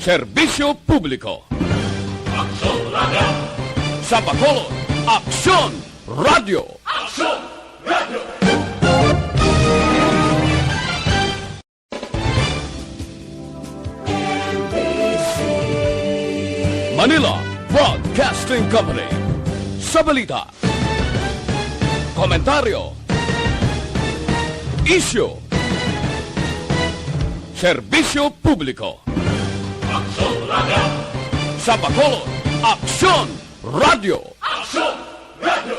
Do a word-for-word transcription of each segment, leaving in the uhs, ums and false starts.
Serbisyo Publiko. Aksyon Radio. Sa Bacolod, Aksyon Radio. Aksyon Radio. Manila Broadcasting Company. Sa balita, komentaryo, isyu, serbisyo publiko. Aksyon Radio. Sa Bacolod, Aksyon Radio. Aksyon Radio.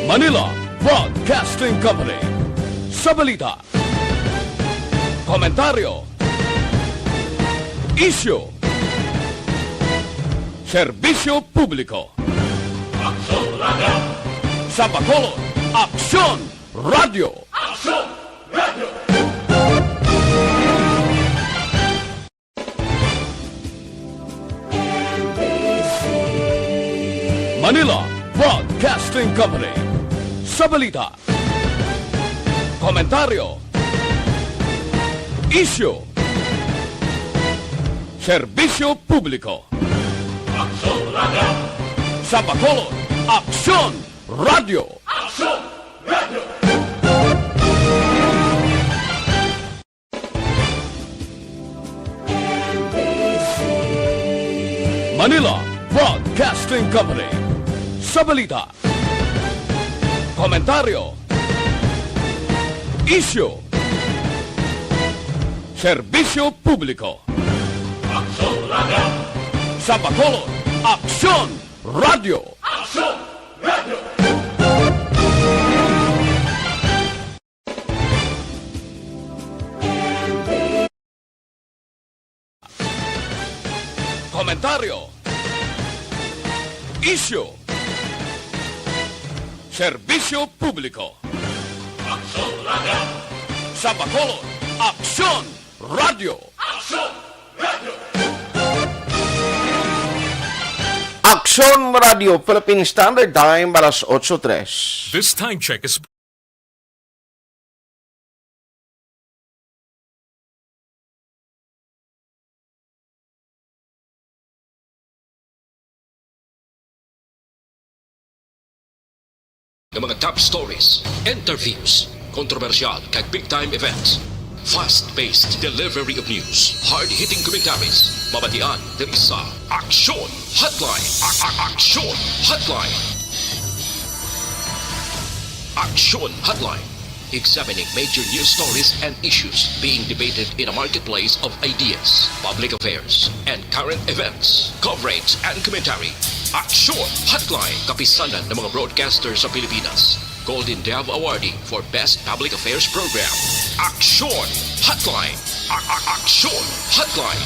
Manila Broadcasting Company. Sa balita, komentaryo, isyu, serbisyo publiko. Aksyon Radio. Sa Bacolod, Aksyon Radio. Aksyon Radio. Manila Broadcasting Company. Sa balita, komentaryo, isyu, serbisyo publiko. Aksyon Radio. Sa Bacolod, Aksyon Radio. Aksyon Radio. Manila Broadcasting Company. Sa balita, komentaryo, isyu, serbisyo publiko. Aksyon Radio. Sa Bacolod, Aksyon Radio. Aksyon Radio. Komentaryo, isyu, serbisyo publiko. Aksyon Radio. Sa Bacolod, Aksyon Radio. Aksyon Radio. Aksyon Radio, Philippine Standard Time, alas otso tres. This time check is nga mga top stories, interviews, kontrobersyal kag big time events. Fast-paced delivery of news, hard-hitting commentaries, mabatian diri sa Aksyon Hotline. A- a- Aksyon Hotline. Aksyon Hotline. Examining major news stories and issues being debated in a marketplace of ideas, public affairs, and current events, coverage, and commentary. Aksyon Hotline, kapisanan ng mga broadcaster sa Pilipinas. Golden Dove Awardee for Best Public Affairs Program. Aksyon Hotline. A- a- Aksyon Hotline.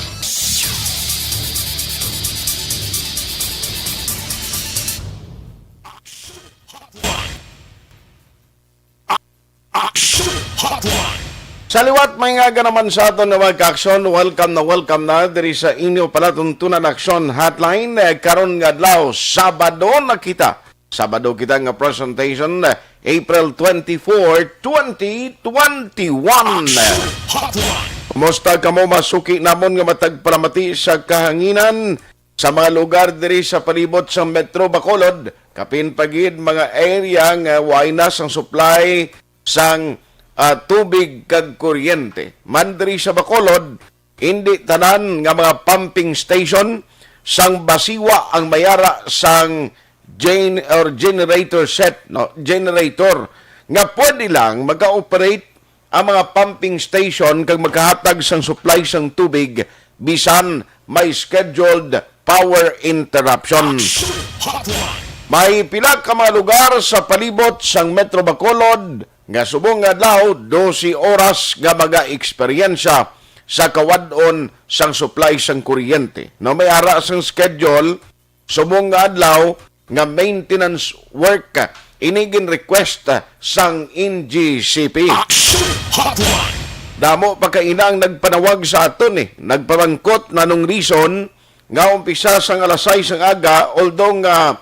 Action Hotline. Sa liwat, may nga naman sa aton nga mga ka-aksyon, welcome na welcome na diri sa inyo palatuntunan Action Hotline. Eh, karon nga adlaw, Sabado na kita. Sabado kita nga presentation, eh, April twenty-four, twenty twenty-one. Action Hotline. Kumusta kamo, mga suki namon nga matag palamati sa kahanginan? Sa mga lugar diri sa palibot sa Metro Bacolod, kapin pa gid mga area nga way na sang supply sang, ah, tubig kag kuryente. Man diri sa Bacolod, hindi tanan nga mga pumping station sang Basiwa ang may ara sang gen-, or generator set, no? Generator nga pwede lang maka-operate ang mga pumping station kag magkahatag sang supply sang tubig bisan may scheduled power interruption. Action Hotline. May pila ka mga lugar sa palibot sang Metro Bacolod nga subong nga adlaw, dose oras nga maga-eksperyensya sa kawad-on sang supply sang kuryente. No, may ara sang schedule subong nga adlaw nga maintenance work. Ini gin-request sang N G C P. Action Hotline. Damo pa kaina ang nagpanawag sa aton, eh. Nagpamangkot na nung reason nga umpisa sang alas sais ang aga, although nga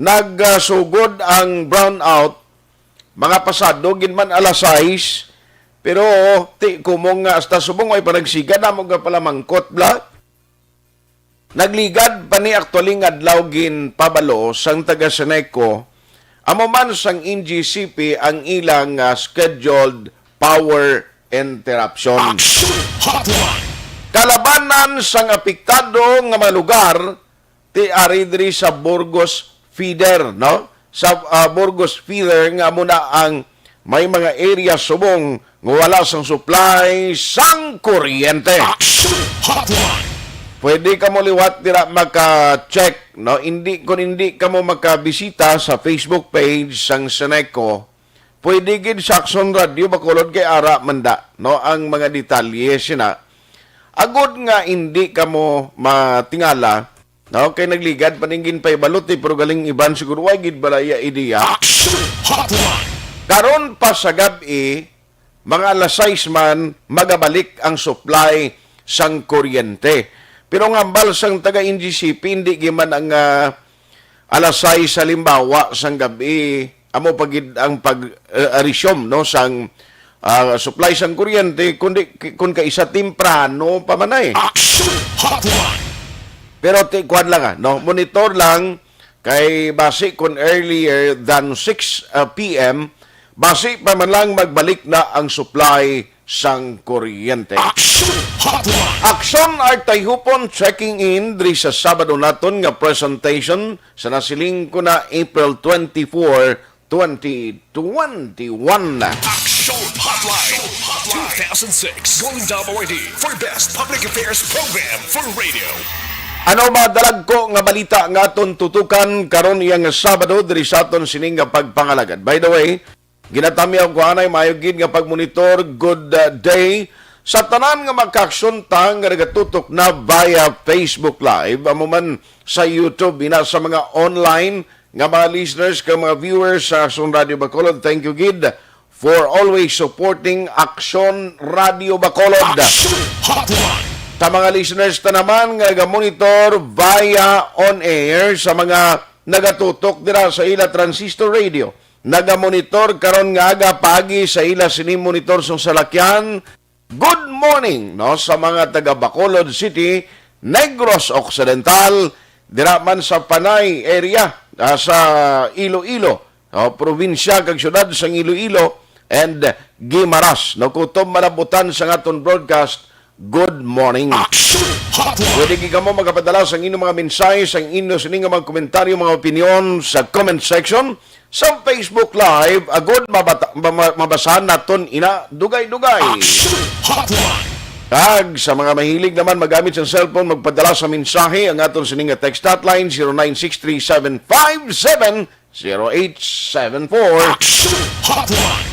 nagsugod ang brownout, Mga pasado gid man alas sais, pero ti kumong nga hasta subong way pa nagsigad, amo nga pala mangkot bla. Nagligad pa ni aktualing adlaw ginpabalo sang taga Seneco, amo man sang N G C P ang ilang, ah, scheduled power interruption. Action Hotline! Kalabanan sang apektado nga mga lugar, ti ari diri sa Burgos Feeder, no? Sa, ah, Burgos Feeder nga amo na ang may mga area subong nga wala sang supply sang kuryente. Action Hotline! Pwede kamo liwat dira maka-check, no? Hindi, kung hindi kamo makabisita sa Facebook page sang Seneco, pwede gid sa Action Radio Bacolod kay ara man da, no, ang mga detalye sina. Agod nga hindi kamo matingala, no, kay nagligad pa ning ginpahibalo ti, pero galing iban siguro, way gid balaya ideya. Action Hotline! Karon pa sa gab-i, mga alas sais man, magabalik ang supply sang kuryente. Pero ang hambal sang taga N G C P, hindi gid man ang, ah, alas sais, halimbawa, sang gab-i, amo pa gid ang pag, ah, resume, no, sang, ah, supply sang kuryente, kundi ki-, kun kaisa temprano pa man ay. Action Hotline! Pero ti-, kuwan lang, ah, no, monitor lang kay basi kun earlier than six, ah, P M, basi pa man lang magbalik na ang supply sang kuryente. Action Hotline! Action Artayhupon checking in diri sa Sabado naton nga presentation sa nasiling ko na April twenty-four, twenty twenty-one. Action Hotline, two thousand six Golden Dome Awardee for Best Public Affairs Program for Radio. Ano ba dalagko nga balita nga aton tutukan karon iya nga Sabado diri sa aton sining nga pagpangalagad? By the way, ginatamyaw ko anay maayo gid nga pagmonitor. Good, uh, day sa tanan nga makaaksyon ta nga nagatutok na via Facebook Live, amo man sa YouTube, ina sa mga online nga mga listeners kag mga viewers sa Action Radio Bacolod. Thank you gid for always supporting Action Radio Bacolod. Action Hotline! Sa mga listeners ta naman nga nagamonitor via on air, sa mga nagatutok dira sa ila transistor radio, nagamonitor karon nga aga paagi sa ila sini monitor sang salakyan, good morning, no, sa mga taga Bacolod City, Negros Occidental, dira man sa Panay area, ah, sa Iloilo, oh, probinsya kag syudad sang Iloilo and Guimaras, no, kutob man ang butan sang aton broadcast. Good morning. Action Hotline! Pwede gid kamo makapadala sang inyong mga mensahe, sang inyo sini nga mga komentaryo, mga opinyon sa comment section sa Facebook Live, agod mabata-, ma-, ma-, mabasahan naton ina dugay-dugay. Action Hotline! Kag sa mga mahilig naman magamit sa cellphone, magpadala sa mensahe, ang aton sini nga text hotline, zero nine six three seven five seven zero eight seven four. Action Hotline!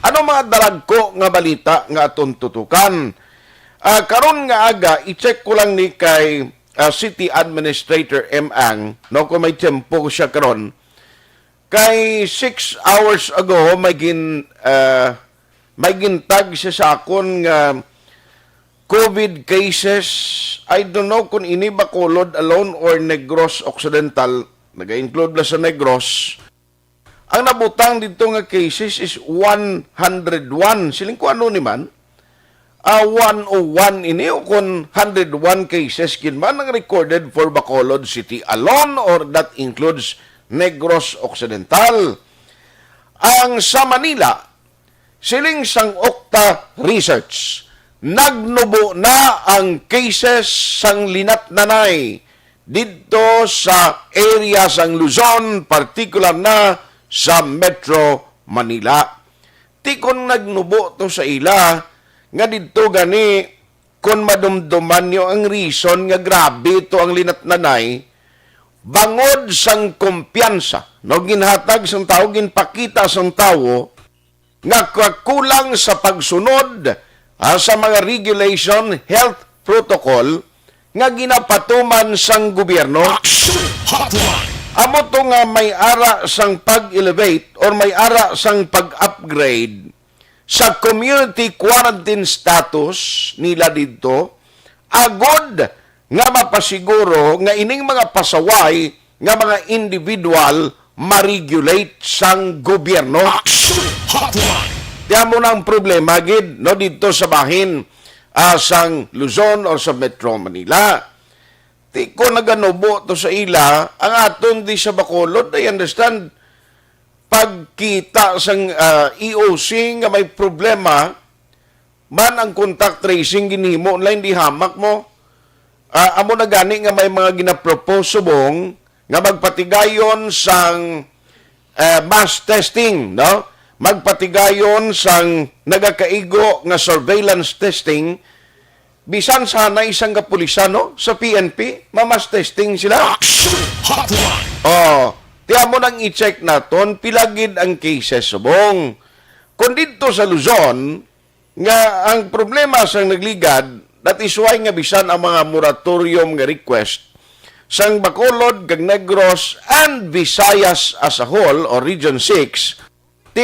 Ano mga dalagko nga balita nga aton tutukan? Ah, karon nga aga, i-check ko lang ni kay, ah, City Administrator M. Ang, no, kung may tiyempo siya karon. Kay six hours ago, may gin-, ah, may gintag siya sa akon nga COVID cases. I don't know kung ini Bacolod alone or Negros Occidental. Naga-include la sa Negros. Ang nabutang dito nga cases is one hundred one. Siling ko, ano ni man? Ah, one oh one ini o kon hundred one cases gid man ang recorded for Bacolod City alone, or that includes Negros Occidental. Ang sa Manila, siling sang Octa Research, nagnubo na ang cases sang linatnanay didto sa area sang Luzon, partikular na sa Metro Manila. Ti kon nagnubo to sa ila, nga didto gani, kon madumduman nyo ang reason nga grabe to ang linatnanay, bangod sang kumpiyansa, no, ginhatag sang tawo, ginpakita sang tawo, nga kakulang sa pagsunod, ah, sa mga regulation, health protocol nga ginapatuman sang gobyerno. Action Hotline! Amo to nga may ara sang pag-elevate or may ara sang pag-upgrade sa community quarantine status nila didto, agod nga mapasiguro nga ining mga pasaway nga mga individual ma-regulate sang gobyerno. Action Hotline. Di amo na ang problema gid, no, dito sa bahin, ah, sang Luzon o sa Metro Manila. Ti ko naganubo to sa ila, ang aton di sa Bacolod, I understand, pagkita sang, ah, E O C nga may problema, man ang contact tracing ginhimo online, di hamak mo. Ah, amo na gani nga may mga ginapropose subong nga magpatigayon sang, eh, mass testing, no? Magpatigayon sang nagakaigo nga surveillance testing, bisan sana isang kapulisan, no? Sa P N P, ma-mass testing sila. Action Hotline. Oh, ti amo nang i-check naton, pila gid ang cases subong. Kung didto sa Luzon, nga ang problema sang nagligad, that is why nga bisan ang mga moratorium nga request sang Bacolod kag Negros and Visayas as a whole or Region six, ti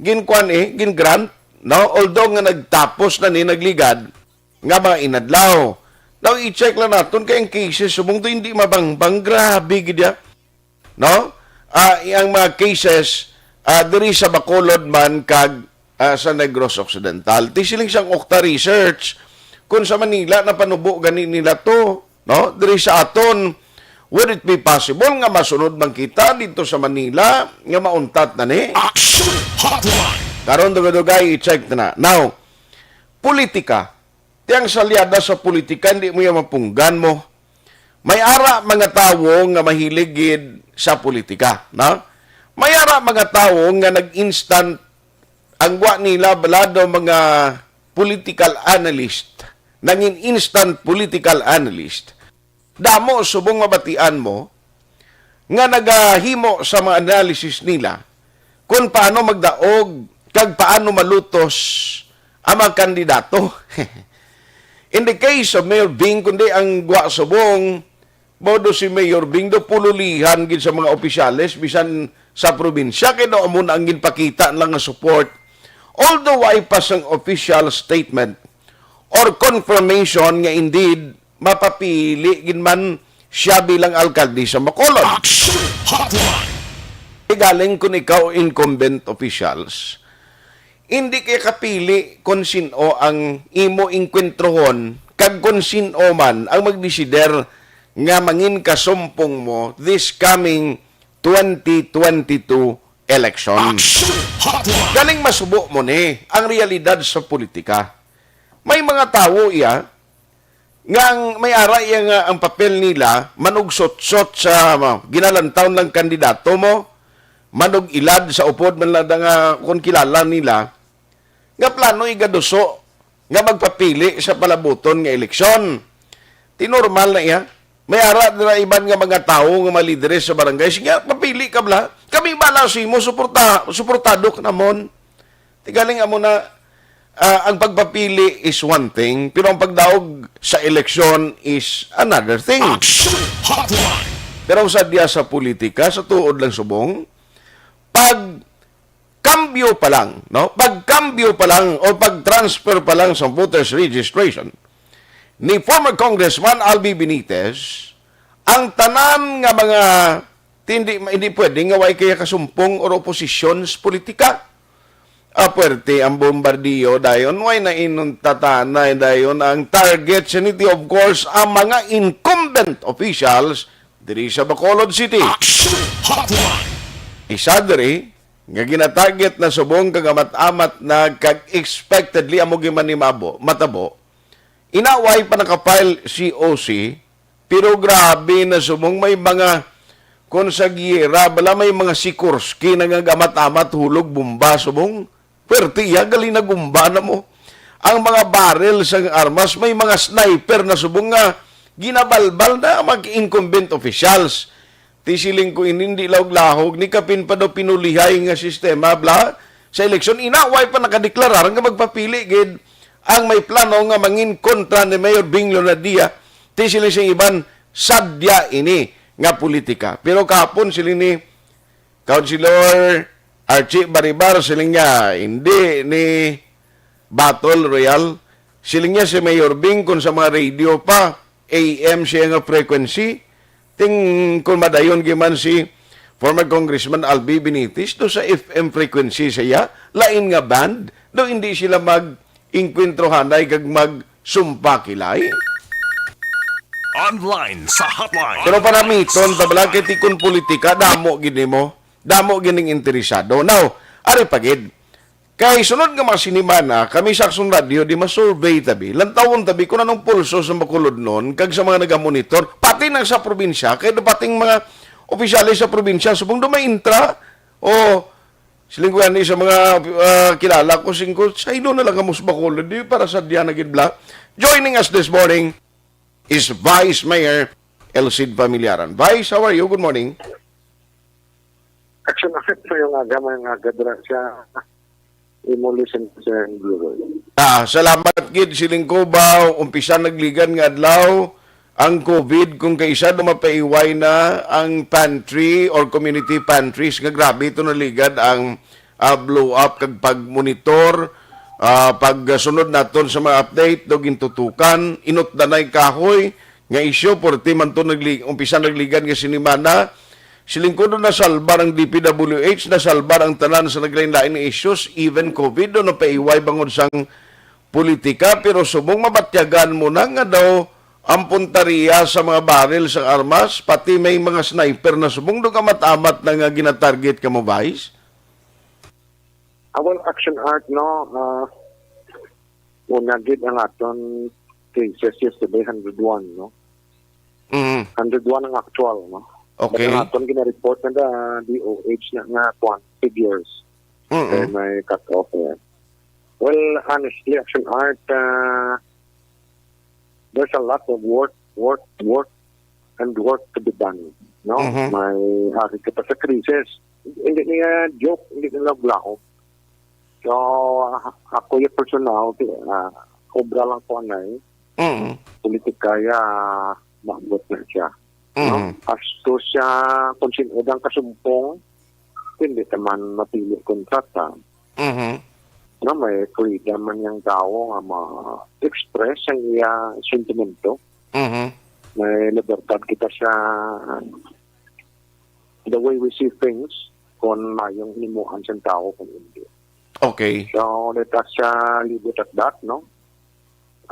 ginkuan, eh, gin-grant, no? Although nga nagtapos na ni nagligad nga mga inadlaw. Now, i-check lang naton kay ang cases subong to hindi mabangbang, grabe gid ya. No? Ah, ang mga cases, ah, diri sa Bacolod man kag, ah, sa Negros Occidental. Ti siling sang Octa Research, kung sa Manila napanubo gani nila to, no? Diri sa aton, would it be possible nga masunod man kita dito sa Manila nga mauntat na ni? Action Hotline. Karon dugay-dugay i-check na. Now, politika. Ti ang salyada sa politika, hindi mo yan mapunggan mo. May ara mga tawo nga mahilig gid sa politika, no? May ara mga tawo nga nag-instant, ang gwa nila bala daw mga political analyst, nangin instant political analyst. Damo subong mabatian mo nga nagahimo sa mga analysis nila kung paano magdaog kag paano malutos ang mga kandidato. In the case of Mayor Bing, kundi ang gwa subong, mao do si Mayor Bing do pululihan gid sa mga opisyales bisan sa probinsya, kay daw amo na ang ginpakita lang nga support. Although way pa sang official statement or confirmation nga indeed mapapili gid man siya bilang alkalde sa Bacolod. Action Hotline. Galing kun ikaw incumbent officials, hindi kaya kapili kung sino ang imo engkwentrohon kag kung sino man ang magdesider nga mangin kasumpong mo this coming twenty twenty-two election. Action Hotline. Galing masubo mo ni ang realidad sa politika. May mga tawo iya nga ang may ara iya nga ang papel nila manugsot-sot sa, ah, ginalantaw lang kandidato mo, manug-ilad sa upod man lang nga kung kilala nila, nga plano igaduso nga magpapili sa palabuton nga eleksyon. Ti normal na iya. May ara na iban nga mga tawo nga mga lideres sa barangay, sige, papili ka bala. Kami bala sa imo, suporta, suportado ka namon. Ti galing amo na, ah, ang pagpapili is one thing, pero ang pagdaog sa eleksyon is another thing. Action Hotline. Pero sa diya sa politika, sa tuod lang subong, pag kambyo pa lang, no? Pag kambyo pa lang o pag transfer pa lang sa voters registration ni former Congressman Albi Benitez, ang tanan nga mga Ti hindi, hindi pwede nga way kaya kasumpong or oposisyon sa politika. Ah, puwerte ang bombardiyo dayon, way na inuntatanay dayon ang target sa niti, of course, ang mga incumbent officials diri sa Bacolod City. Action Hotline. Isa diri nga ginatarget na subong kag amat-amat na kag expectedly amo gyud man ni mabo, matabo. Inaway pa nakapile C O C, pero grabe na subong may mga, kung sa giyera, bala may mga Sikorsky na nga gamat-amat hulog bomba subong. Pwerte iya, gali na gumba na mo. Ang mga barrel sa armas, may mga sniper na subong nga ginabalbal na ang mga incumbent officials. Ti siling ko ini, hindi lahog-lahog ni kapin pa daw pinulihay nga sistema, bla, sa eleksyon. Inaway pa nakadeklarar nga magpapili gid ang may plano nga mangin kontra ni Mayor Bing Leonadia. Ti siling sa iban, sadya ini nga politika. Pero kahapon siling ni Councilor Archie Baribar, siling niya, hindi ni Battle Royale. Siling niya si Mayor Bing, kung sa mga radio pa, A M siya nga frequency. Ting, kung madayon giman si former Congressman Albi Benitez do sa F M frequency sa iya, lain nga band, do hindi sila mag-inkwentro hanay kag magsumpa kilay. Online sa hotline. Pero para miton, tabala kay tikon politika, damo gid nimo. Damo gid ning interesado. Now, ari pa gid. Kay sunod nga mga sinimana, kami sa Aksyon Radio, di ma-survey tabi. Lantawon tabi kung anong pulso sa Bacolodnon, kag sa mga nagamonitor, pati na sa probinsya, kay dapating mga opisyales sa probinsya, subong do may intra, o siling ko gani sa mga, ah, kilala ko, singko, "Sayno na lang kamo sa Bacolod, di para sa diyan na gid bla." Joining us this morning is Vice Mayor Elcid Familiaran. Vice, how are you? Good morning. Action, action, mayong aga, mayong aga dira sa imo listen sa Google. Ah, salamat gid, siling ko ba, umpisa nagligan nga adlaw ang COVID, kung kaisa do mapaiway na ang pantry or community pantries, nga grabe ito naligad ang, ah, blow up kag pag-monitor, ah, pagsunod naton sa mga update do gintutukan, inot danay kahoy nga isyu, porti man to nagli-, umpisa nagligan nga sinimana. Siling ko do nasalbar ang D P W H, nasalbar ang tanan sa naglain-lain nga issues, even COVID do napaiway bangod sang politika, pero subong mabatyagan mo na nga daw ang puntaria sa mga baril sa armas, pati may mga sniper na subong do amat-amat na nga ginatarget kamo, Vice? Ah, well, Action Art, no? Ah, una gid ang aton cases yesterday, hundred one, no? Mm. Hundred one ang actual, no? But Okay. ang aton gina-report na da, D O H na nga, kwan, figures. Mm-mm. Kay may cut-off, eh. Well, honestly, Action Art, ah, there's a lot of work, work, work, and work to be done, no? Mhm. May ari kita sa krisis. Hindi niya joke, hindi niya blaho. So, ah, ako yung personal, ah, obra lang ko anay. Mm. Politika, ya, maabot na siya. No? Mm. As to siya, kung sino ang kasumpong, hindi naman mapili kontrata. Mhm. No, may freedom man yung tao nga ma-express ang iya sentimento. Mhm. May libertad kita sa the way we see things, kung mayong himuan sa tao kung hindi. Okay. So, let us, uh, leave it at that, no?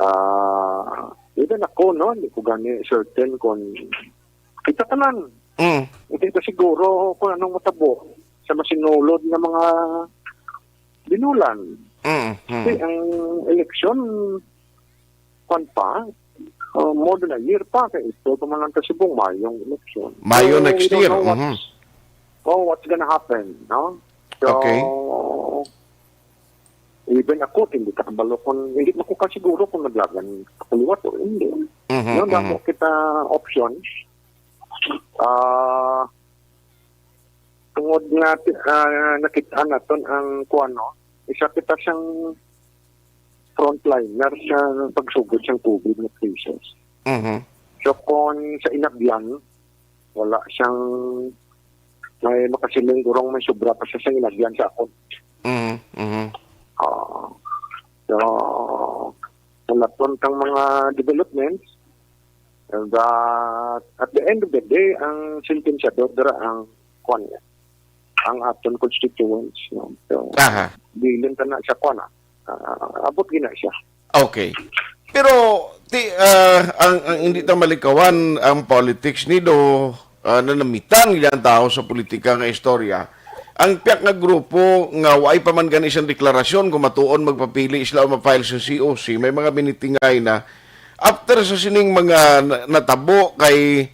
Ah, even ako, no, hindi ko gani certain kung kita tanan. Mm. Hindi ko siguro kung anong matabo sa masinulod nga mga binulan. Mm, mm. Kasi ang eleksyon, kwan pa, uh, more than a year pa, kay ito pa man ang kasubong, Mayong eleksyon. Mayo So, next we don't year, know what's, mhm. oh, what's gonna happen, no? So, Okay. even ako, hindi ka kabalo kung, hindi man ko kasiguro kung naglagan ako liwat o hindi. Mhm, No, mhm. damo kita options. Ah, tungod nga, ah, nakita naton ang kuwan, no? Isa kita siyang frontliner sa pagsugod sang COVID nga cases. Mhm. So, kung sa Inabyan, wala siyang may makasiling, gurong may sobra pa siya sa Inabyan sa akon. Mhm, mhm. Ah, so, kung naton kang mga developments, and, ah, at the end of the day, ang sentensyador dira ang, kuwan niya, ang aton constituents, no? So, Aha. bilin ta na sa kuwan, ah. Ah, abot gina siya. Okay. Pero, ti-, ah, ang, ang hindi ta malikawan, ang politics ni do, ah, nanamitan gid ang tao sa politika nga istorya. Ang piyak nga grupo nga waay pa man gani siyang deklarasyon kung matuon magpapili sila o ma-file sa C O C, may mga minitingay na. After sa sining mga na-, natabo kay,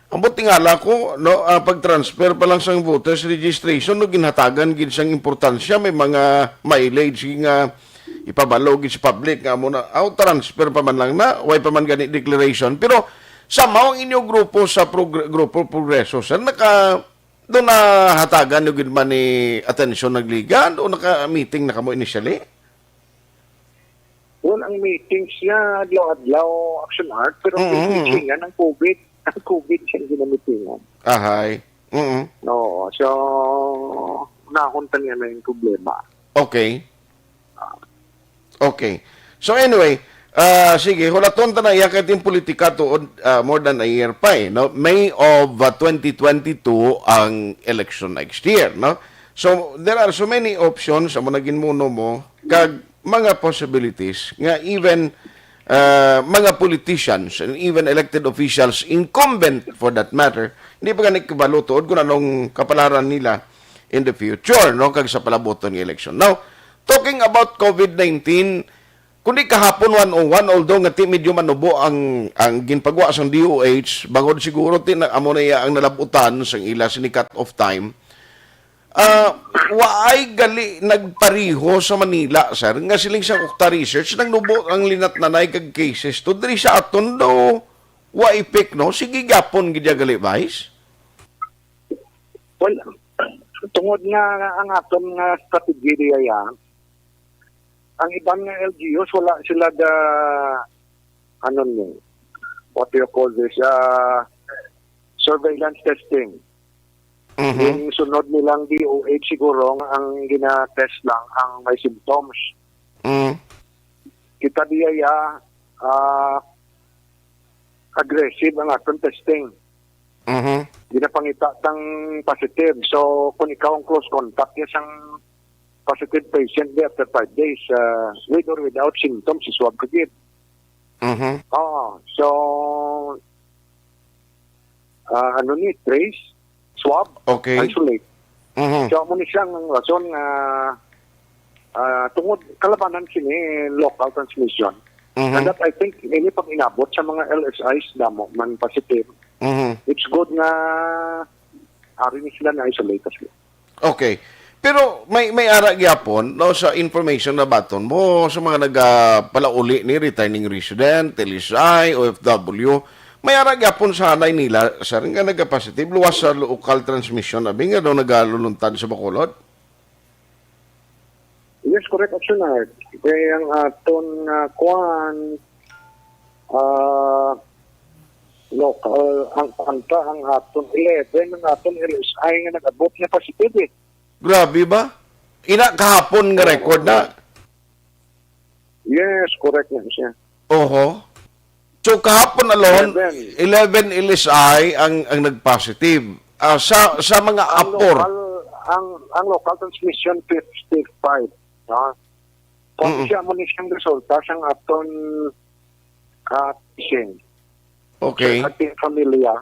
ambot tingala ko, no, ah, pag-transfer pa lang sang voters registration, no, ginhatagan gid sang importansya, may mga mileage nga ipabalo gid sa public nga amo na, aw, transfer pa man lang na, way pa man gani declaration. Pero somehow ang inyo grupo sa progr-, grupo Progreso, sir, naka, do nahatagan nyo gid man ni atensyon nagligan o naka-meeting na kamo initially? Well, ang meeting siya adlaw-adlaw, Action Art, pero ang Mm, mm, mm. meetingan ang COVID. Ang COVID siya ang ginamitingan. Ahay. Mm. Oo, so, unahon ta niya na yung problema. Okay. Okay. So anyway, Ah, sige, hulaton ta na iya kay ting politika tuod, ah, more than a year pa, eh, no? May of, ah, twenty twenty-two ang election next year, no? So, there are so many options, amo na ginmuno mo, kag mga possibilities nga even, ah, mga politicians and even elected officials, incumbent for that matter, hindi pa gani kabalo tuod kung anong kapalaran nila in the future, no? Kag sa palabuton nga election. Now, talking about COVID nineteen, kundi kahapon one oh one, although nga ti medyo manubo ang, ang ginpagwa sang D O H, bangod siguro ti na, amo na iya ang nalabutan sang ila sini cut-off time. Ah, waay gali nagpariho sa Manila, sir, nga siling sa Okta Research, nagnubo ang linatnanay kag cases to diri sa aton do wa epek, no? Sige gapon gid ya gali, Vice? Well, tungod nga ang aton nga strategy diya, ang iban nga L G Us wala sila ga, ano ni, what do you call this, uh, surveillance testing. Mhm. Yung sunod nilang D O H siguro nga ang gina-test lang ang may symptoms. Mm. Kita diya, ah, aggressive ang aton testing. Mhm. Ginapangita tang positive. So, kung ikaw ang close contact niya sang positive patient di after five days, uh, with or without symptoms, swab ka gid. Mhm. Oo. So, uh, ano ni, trace, swab, Okay. Isolate. Mhm. So, amo ni siya ang rason nga, ah, tungod kalabanan sini local transmission. Mhm. And that, I think, ini pag inabot sa mga L S Is damo man positive. Mhm. It's good nga ari ni sila na isolate sila. Okay. Pero may may ara gyapon, no, sa information na baton mo sa mga nagapalauli ni returning resident, L S I, O F W. May ara gyapon sa hanay nila, sir, nga nagapositive luwas sa local transmission abi nga daw nagaluluntad sa Bacolod. Yes, correct, Action Art. Kaya ang aton uh, kuan, ah, local, ang kanta, ang aton eleven, ang aton L S I nga nag-abot nga positive eh. Grabe ba? Ina kahapon nga record na. Yes, correct na siya. Oho. So kahapon alone, Eleven. eleven L S I ang ang nagpositive. Ah, sa sa mga Ang apor. local, ang, ang local transmission fifty-five. No? Kung Mm-mm. Siya mo ni siyang resulta sang aton uh, testing. Okay. Sa ating pamilya,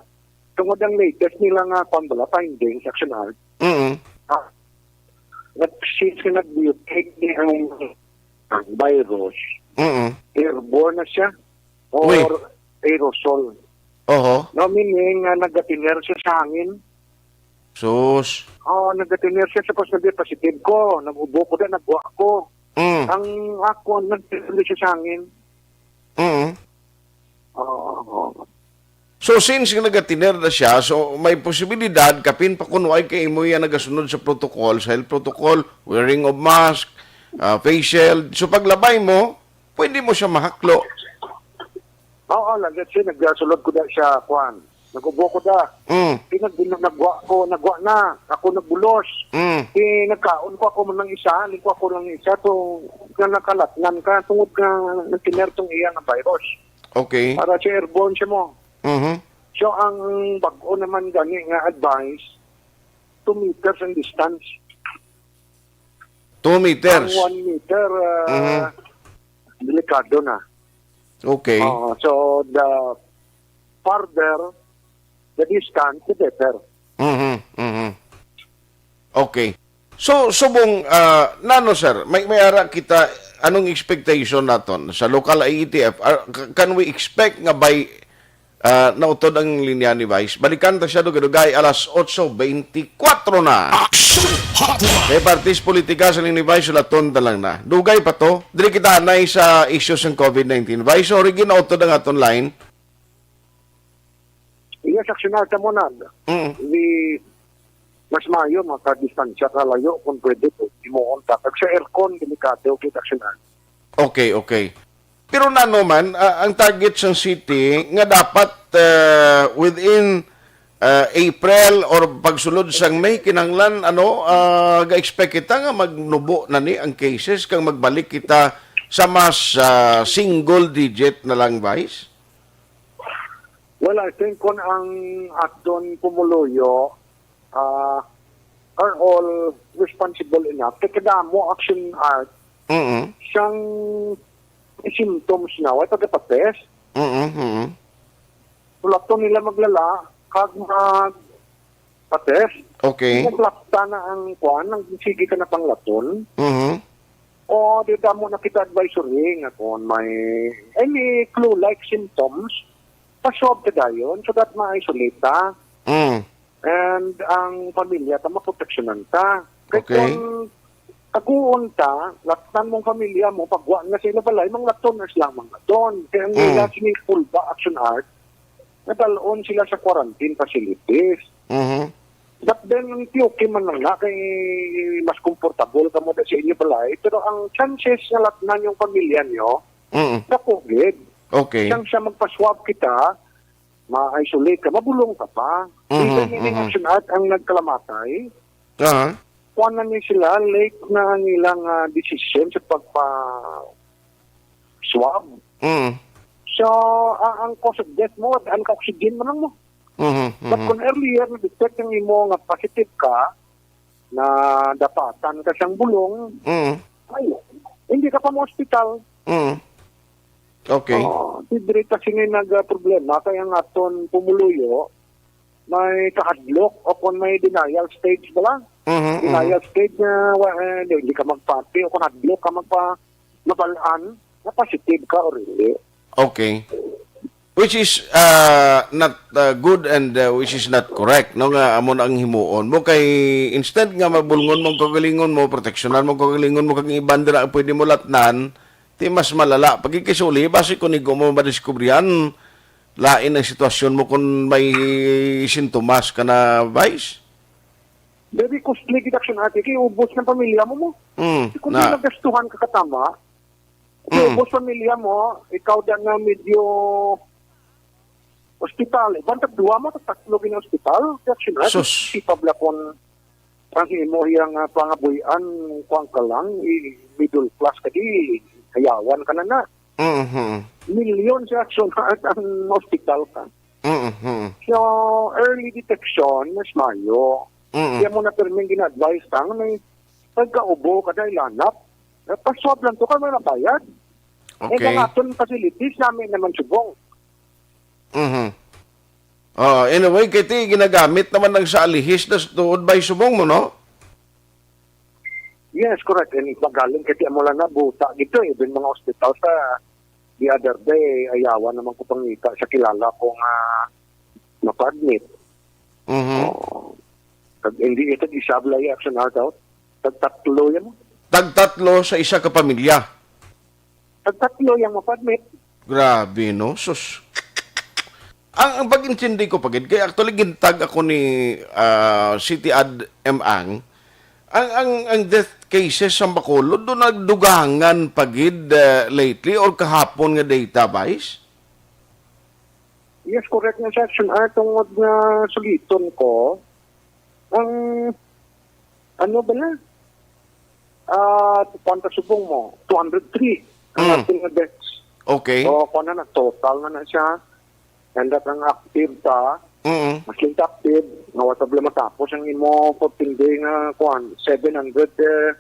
tungod ang latest nila nga kuan bala findings, Action Art, Mm. ah, nag-, since nga nag-mutate ni ang, ang virus, Mm. airborne na siya or Uy. aerosol. Oho. No, meaning nga nagatiner siya sa hangin. Sus. Oh, nagatiner siya, tapos naging positive ko, nag-ubo ko na, nagwa ko. Mm. Ang ako, nagtiner siya sa hangin. Mm. Oo. So since nga nagatiner na siya, so may posibilidad kapin pa kun way kay imo yan nagasunod sa protocol, sa health protocol, wearing of mask, ah, face shield. So paglabay mo, pwede mo siya mahaklo. Oo, lang, let's say, nagsulod ko da siya, kuan. Nag-ubo ko da. Mm. Di nag-, nagwa ko, nagwa na. Ako nagbulos. Mm. Di nagkaon ko ako man ng isa, hindi ko ako ng isa, to nga nakalatnan ka, tungod ka nagtiner tong iya nga virus. Okay. Para siya airborne siya mo. Mhm. So, ang bag-o naman gani nga advice, two meters ang distance. Two meters. Ang one meter, uh, Mhm. delikado na. Okay. Oo, so, the farther the distance, the better. Mhm. Mhm. Okay. So subong, ah, nano, sir, may may ara kita, anong expectation naton sa local I E T F? Are, c-, can we expect nga by, ah, nautod ang linya ni Vice? Balikan ta siya dugay-dugay alas otso beintikwatro na. Action Hotline. May partis politika sa ni Vice, sulaton ta lang na. Dugay pa to. Diri kita anay sa issues ng COVID nineteen. Vice, sorry, ginautod ang aton line. Yes, Action Art mo na. Mm. Di, mas maayo, makadistansya ka layo kung pwede po. Himuon ta. Kag sa aircon, delikado, kay Action Art. Okay, okay. Pero nano man, ah, ang target sang city nga dapat, ah, within, ah, April or pagsulod sang May, kinahanglan, ano, ah, ga-expect kita nga magnubo na ni ang cases kang magbalik kita sa mas, ah, single digit na lang, Vice? Well, I think kung ang aton pumuluyo, ah, are all responsible enough, kay kadamo Action Art Mm. siyang symptoms na, way pagkapatest. Mm, mm. Sulaton nila maglala, kag mag patest. Okay. Naglapta na ang kuan, ang sige ka na panglaton. Mhm. O, di damo na kita advisory nga kung may any flu-like symptoms, pa-swab ka dayon so that ma-isolate ta. Mm. And ang pamilya ta maproteksyonan ta. Kay Okay. kung taguon ta, latnan mong pamilya mo, pagwa na sa ila balay, manglaton na sila manglaton. Kaya ang Mm. nila sini full ba Action Art, nadalon sila sa quarantine facilities. Mhm. But then, ang P U K man lang na, kay mas komportable ka mo sa inyo balay. Pero ang chances nga latnan yung pamilya nyo, Mm. na COVID. Okay. Siyang siya magpa-swab kita, ma-isolate ka, mabulong ka pa. Mhm, Even in mhm. Action Art ang nagkalamatay, Ah. kuha na ni sila, late na ang ilang ah, decision sa pagpa-swab. Mm. So, ah, ang cause of death mo, ang ka-oxygen mo lang mo. Mhm. But Mhm. kung earlier na-detect ang imo nga positive ka, na dapatan ka siyang bulong, Mm. ay, hindi ka pa mo hospital. Mm. Okay. Oh, di diri ta sini nag ah, problema kay ang aton pumuluyo may kahadlok o kung may denial stage bala. Mhm, mhm. Denial stage na wa- eh, hindi ka magpati o kung hadlok ka magpa mabalaan na positive ka or hindi. Okay. Which is uh, not uh, good and uh, which is not correct, no, nga amo na ang himuon mo kay instead nga mabulngon mo ang kaugalingon mo, proteksyonan mo ang kaugalingon mo kag iban dira ang pwede mo latnan, ti mas malala pagkikisuli basi kung igo mo madiskubrihan lain ang sitwasyon mo kung may sintomas ka na, Vice. Very costly gid Action Art kay ubos ng pamilya mo mo. Mm. Kung Na. di nagastuhan ka katama, Mm. ubos pamilya mo, ikaw da na medyo hospital. Iban tag duwa mo, tag tatlo gina hospital. Kaya Action Art, Sus. Sipab la kung ang imo yang uh, pangabuyan, kuang ka lang, i- middle class ka di, hayawan ka na na. Mhm. Milyon sa Action Art ang hospital ka. Mhm. So, early detection, mas mayo. Mhm. Kaya mo na pirming gina-advise tang may pagkaubo ka dahil lanap. Paswab lang to ka may mabayad. Eh, Okay. ang aton facilities namin naman subong. Mhm. Oh, anyway, kay ti ginagamit naman ang sa alihis na tuod bay subong mo, no? Yes, correct. And magaling kasi amo lang na buta gito. Even mga hospital sa the other day, ayawan naman ko pangita sa kilala ko nga mapadmit. Mhm. Oh. Kag hindi ito isabla yung action out out. Tagtatlo yan. Tagtatlo sa isa ka pamilya. Tagtatlo yung mapadmit. Grabe, no? Sus. Ang, ang pag-intindi ko pagid, kay actually gintag ako ni ah, City Ad M Ang, ang, ang, ang death cases sa Bacolod, doon nagdugangan pagid ah, lately or kahapon nga data, Vice? Yes, correct nga section. Ah, tungod nga suliton ko, ang, ano ba na? Ah, kuwan ka subong mo? Two hundred three ang Mm. ating deaths. Okay. So, kuwan na, nag-total na na siya. And that ang active ta, Mm. mas linta active, nga wala problema tapos ang imo fourteen day nga kuwan, seven hundred, eh,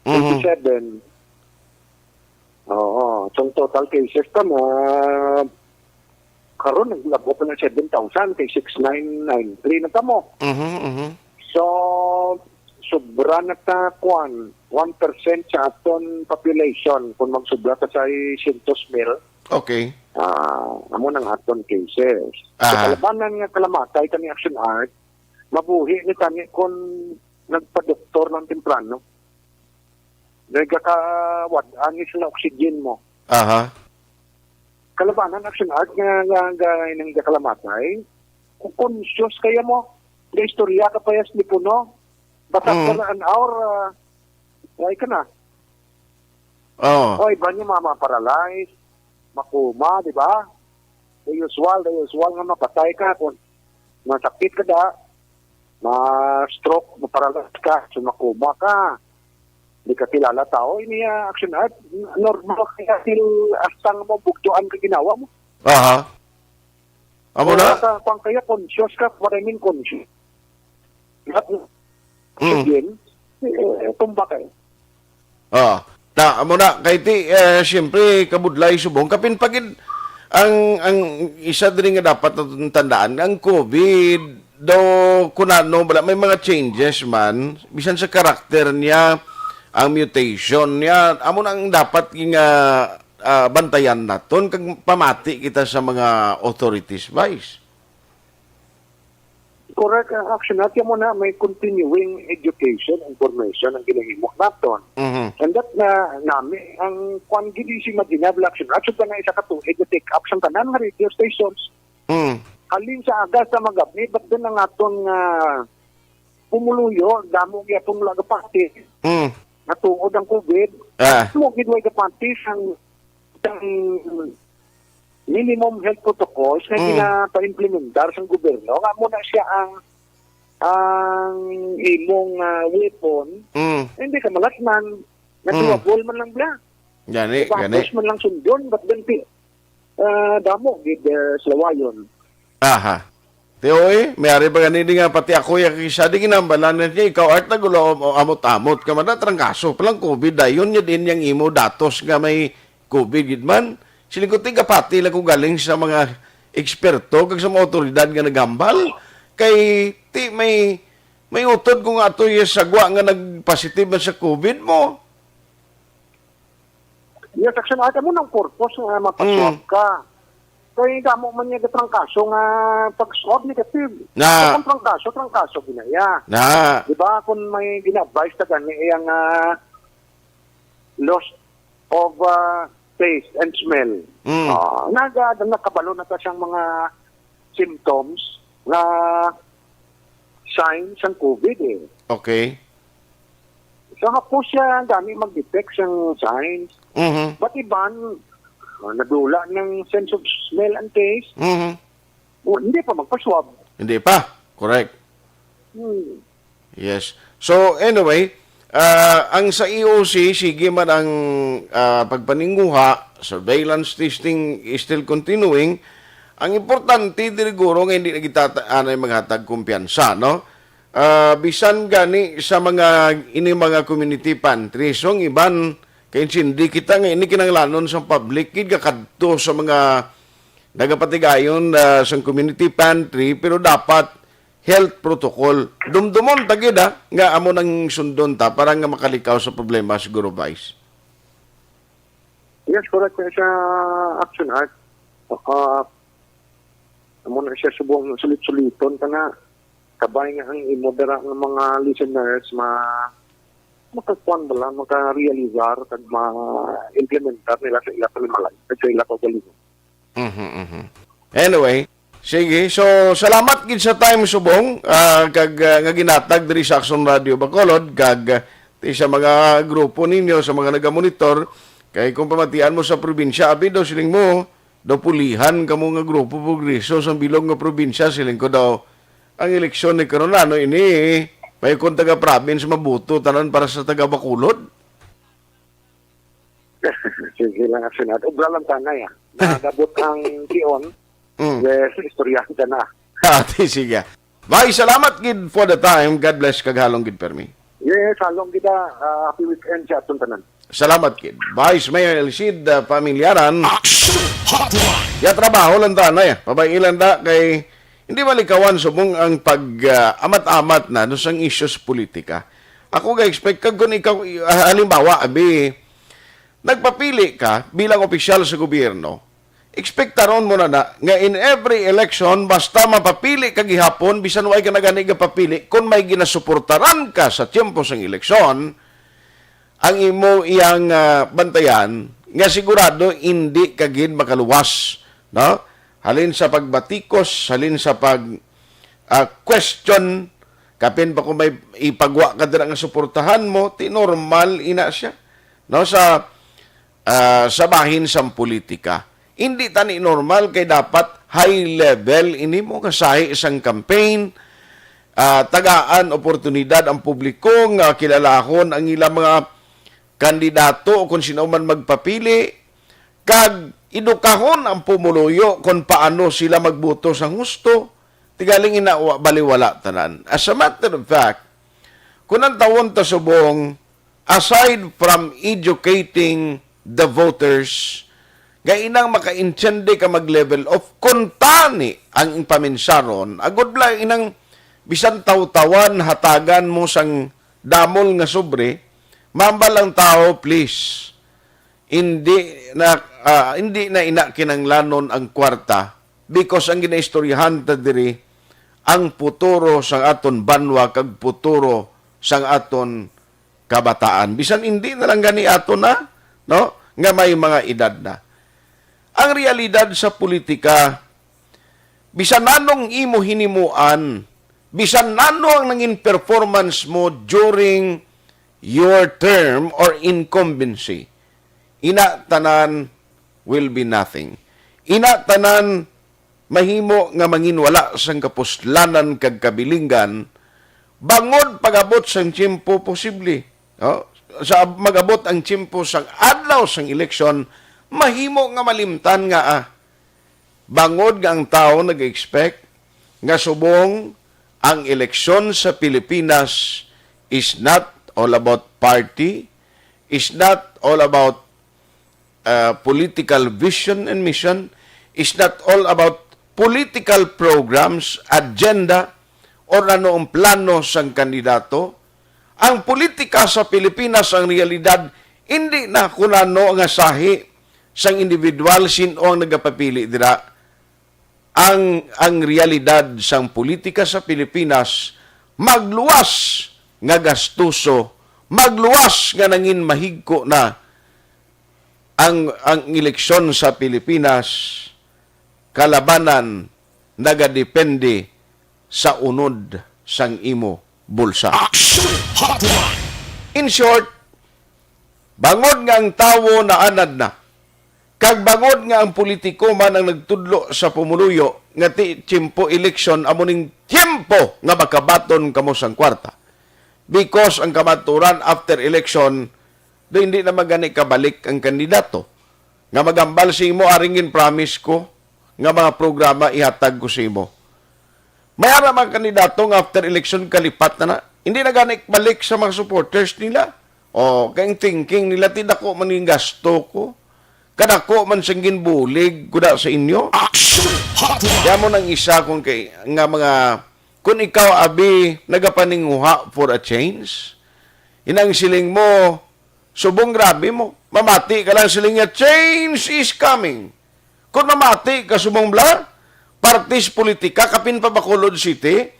Mhm. twenty-seven. Oo. So, ang total cases ta mo, karon naglabo pa ng seven thousand kay six nine nine three na ta mo. Mhm, mhm. So, sobra na ta, kuwan, one percent sa aton population kung magsubra ta sa siyento mil. Okay. Ah, amo nang aton cases. Sa Aha. kalabanan nga kalamatay kani Action Art, mabuhi ni tani kung nagpa-doktor lang temprano. Nagakawad-an ni sila oxygen mo. Aha. Kalabanan Action Art nga nga nga nang kalamatay. Kung conscious kaya mo, nga istorya ka pa yas ni puno. Basta Mm. for an hour, ah, why ka na? Oh. O, iba niya mga, mga paralyzed, makuma, di ba? The usual, the usual nga mapatay ka kung masakit ka da, ma-stroke, maparalyze ka, so makuma ka. Di ka kilala tao, ini, ah, Action Art, normal kaya til hasta nga mabugtuan ka ginawa mo. Aha. Amo na? Sa kwan kaya, conscious ka, what I mean, conscious. Not, Mm. again, eh, tumba ka eh. Ah, na, amo na, kay ti, eh, siyempre, kabudlay subong. Kapin pagid, ang, ang isa diri nga dapat naton tandaan, ang COVID, do, kunano, bala, may mga changes man, bisan sa karakter niya, ang mutation niya, amo na ang dapat nga, ah, bantayan naton, kag pamati kita sa mga authorities, Vice. Correct, uh, Action Art, mo na may continuing education and formation ang ginahimo naton. Mhm. And that na nami ang kwan gid si Maginab Action Art, so na isa ka tuig na take up sang tanan nga radio stations. Mm. Halin sa aga sa magabi, but then ang aton nga pumuluyo, damo gyapon wala gapati. Mm. Natuod ang COVID. Ah. Mo gid way gapati sang, sang minimum health protocols nga Mm. ginapa-implementar sang gobyerno, nga mo na siya ang, ang imong, ah, weapon, Mm. hindi ka malatman, Mm. natuwabol man lang bla. Gani, gani. Ipatos man lang sundon, but then pi-, ah, damo gid, eh, salawayon. Aha. Ti, oy, may ari ba gani di nga pati ako ya kisa di ginambalan na niya, ikaw, Art, nagulo, o, amot-amot ka man, na trangkaso pa lang COVID, dayon niya din yang imo datos nga may COVID gid man. Siling ko, tigapati lang ko galing sa mga eksperto kag sa mga awtoridad nga naghambal. Kay, ti, may, may utod ko nga ato yung sagwa nga nagpositive man sa COVID mo. Yes, Action Art, mo nang purpose nga mapaswab Mm. ka. Kay damo man niya trangkaso nga pag-swab negative. Na. So, kung trangkaso, trangkaso ginaya. Na. Di ba? Kung may gina-advise ka gani, iyang, ah, loss of, ah, taste and smell. Mm. Ah, naga-, nakabalo na ta siyang mga symptoms nga signs sang COVID eh. Okay. So, hapos siya gani mag-detect sang signs. Mhm. But iban, ah, nadula ng sense of smell and taste. Mhm. O, hindi pa magpa-swab. Hindi pa. Correct. Hmm. Yes. So, anyway, ah, ang sa E O C, sige man ang, ah, pagpaninguha, surveillance testing is still continuing. Ang importante, diri guro nga hindi na kita ta-, anay maghatag kumpiyansa, no? Ah, bisan gani sa mga, ini mga community pantry, so ang iban, kay insindi kita nga ini kinahanglanon sa public, gid kakadto sa mga nagapatigayon, ah, sa community pantry, pero dapat health protocol. Dumdumon ta gid, ah, nga amo nang sundon ta para nga makalikaw sa problema, siguro, Vice. Yes, correct na siya, Action Art. Ah, amo na siya subong sulit-suliton ka na. Kabay nga ang imo dira nga mga listeners ma-, makakuan bala, makarealizar kag ma-implementar nila sa ila panimalay, sa ila kaugalingon. Mhm, mhm. Anyway, sige. So, salamat gid sa time subong, ah, kag, ah, nga ginatag diri sa Action Radio Bacolod, kag, ah, ti sa mga grupo ninyo, sa mga nagamonitor, kay kung pamatian mo sa probinsya, abi daw siling mo, daw pulihan kamo nga grupo progreso sa bilog nga probinsya, siling ko daw, ang eleksyon ni karon ano ini, may kung taga province mabuto tanan para sa taga Bacolod. Sige lang, Action Art. Ubra lang tanay, ah. Nagabot ang tion. Mm. Yes, istoryahan ka na. Ah, ti, sige. Bye, salamat gid for the time. God bless kag halong gid permi. Yes, halong gid, ah. Ah, happy weekend sa aton tanan. Salamat gid. Vice Mayor Elcid, ah, Pamilyaran. Action Hotline. Ya trabaho lang ta, ano, ya. Pabay-i lang ta kay hindi malikawan subong ang pag, ah, amat-amat na no sang issues politika. Ako ga-expect kag kung ikaw, ah, halimbawa, abi, nagpapili ka bilang opisyal sa gobyerno, ekspektaron mo na, na nga in every election, basta mapapili ka gihapon, bisan way ka na gani gapapili, kung may ginasuportaran ka sa tiyempo sang eleksyon, ang imo iyang, ah, bantayan nga sigurado hindi ka gid makaluwas, no? Halin sa pagbatikos, halin sa pag, ah, question, kapin pa kung may ipagwa ka dira nga suportahan mo, ti normal ina siya, no? Sa, ah, sa bahin sang politika. Hindi tani normal kay dapat high level ini mo kasahi sang campaign, ah, tagaan oportunidad ang publiko nga kilalahon ang ilang mga kandidato o kung sino man magpapili, kag edukahon ang pumuluyo kung paano sila magboto sang husto. Tigaling ina, wa baliwala tanan. As a matter of fact, kung ang tawon ta subong, aside from educating the voters, nga inang makaintindi ka mag-level of kuntani ang ing paminsaron, agod lang inang bisan tawtawan hatagan mo sang damol nga sobre, mambal ang tao, please. Hindi na, ah, hindi na ina kinanglanon ang kwarta, because ang ginaistoryahan ta diri ang futuro sang aton banwa kag futuro sang aton kabataan. Bisan hindi na lang gani ato na, no, nga may mga edad na. Ang realidad sa politika, bisan anong imo hinimuan, bisan ano ang nangin performance mo during your term or incumbency, ina tanan will be nothing. Ina tanan mahimo nga manginwala sang kapuslanan kag kabilinggan, bangod pag-abot sang tiyempo posible. Oh, sa mag-abot ang tiyempo sang adlaw sang eleksyon, mahimo nga malimtan nga, ah, bangod nga ang tawo nag-expect nga subong ang eleksyon sa Pilipinas is not all about party, is not all about, uh, political vision and mission, is not all about political programs, agenda, or ano ang plano sang kandidato. Ang politika sa Pilipinas, ang realidad, hindi na kung ano nga sahi sang individual, sin-o ang nagapapili dira. Ang, ang realidad sang politika sa Pilipinas, magluwas nga gastuso, magluwas nga nangin mahigko na ang, ang eleksyon sa Pilipinas, kalabanan nagadepende sa unod sang imo bulsa. Action Hotline! In short, bangod nga ang tawo naanad na, kag bangod nga ang politiko man ang nagtudlo sa pumuluyo nga ti tiyempo eleksyon amo ning tiyempo nga makabaton kamo sang kwarta. Because ang kamaturan after election, do hindi na magani kabalik ang kandidato nga magambal sa imo, "Aring gin-promise ko nga mga programa ihatag ko sa imo." May ara mga kandidato nga after election kalipat na na. Hindi na gani balik sa mga supporters nila. O, kay ang thinking nila, "Ti dako man yung gasto ko. Kadako man sing ginbulig ko da sa inyo." Action Hotline! Kaya mo nang isa kung kay, nga mga, kung ikaw, abi, nagapaninguha for a change, inang siling mo, subong grabe mo. Mamati ka lang siling niya, "Change is coming." Kung mamati ka subong bla, partis politika, kapin pa Bacolod City,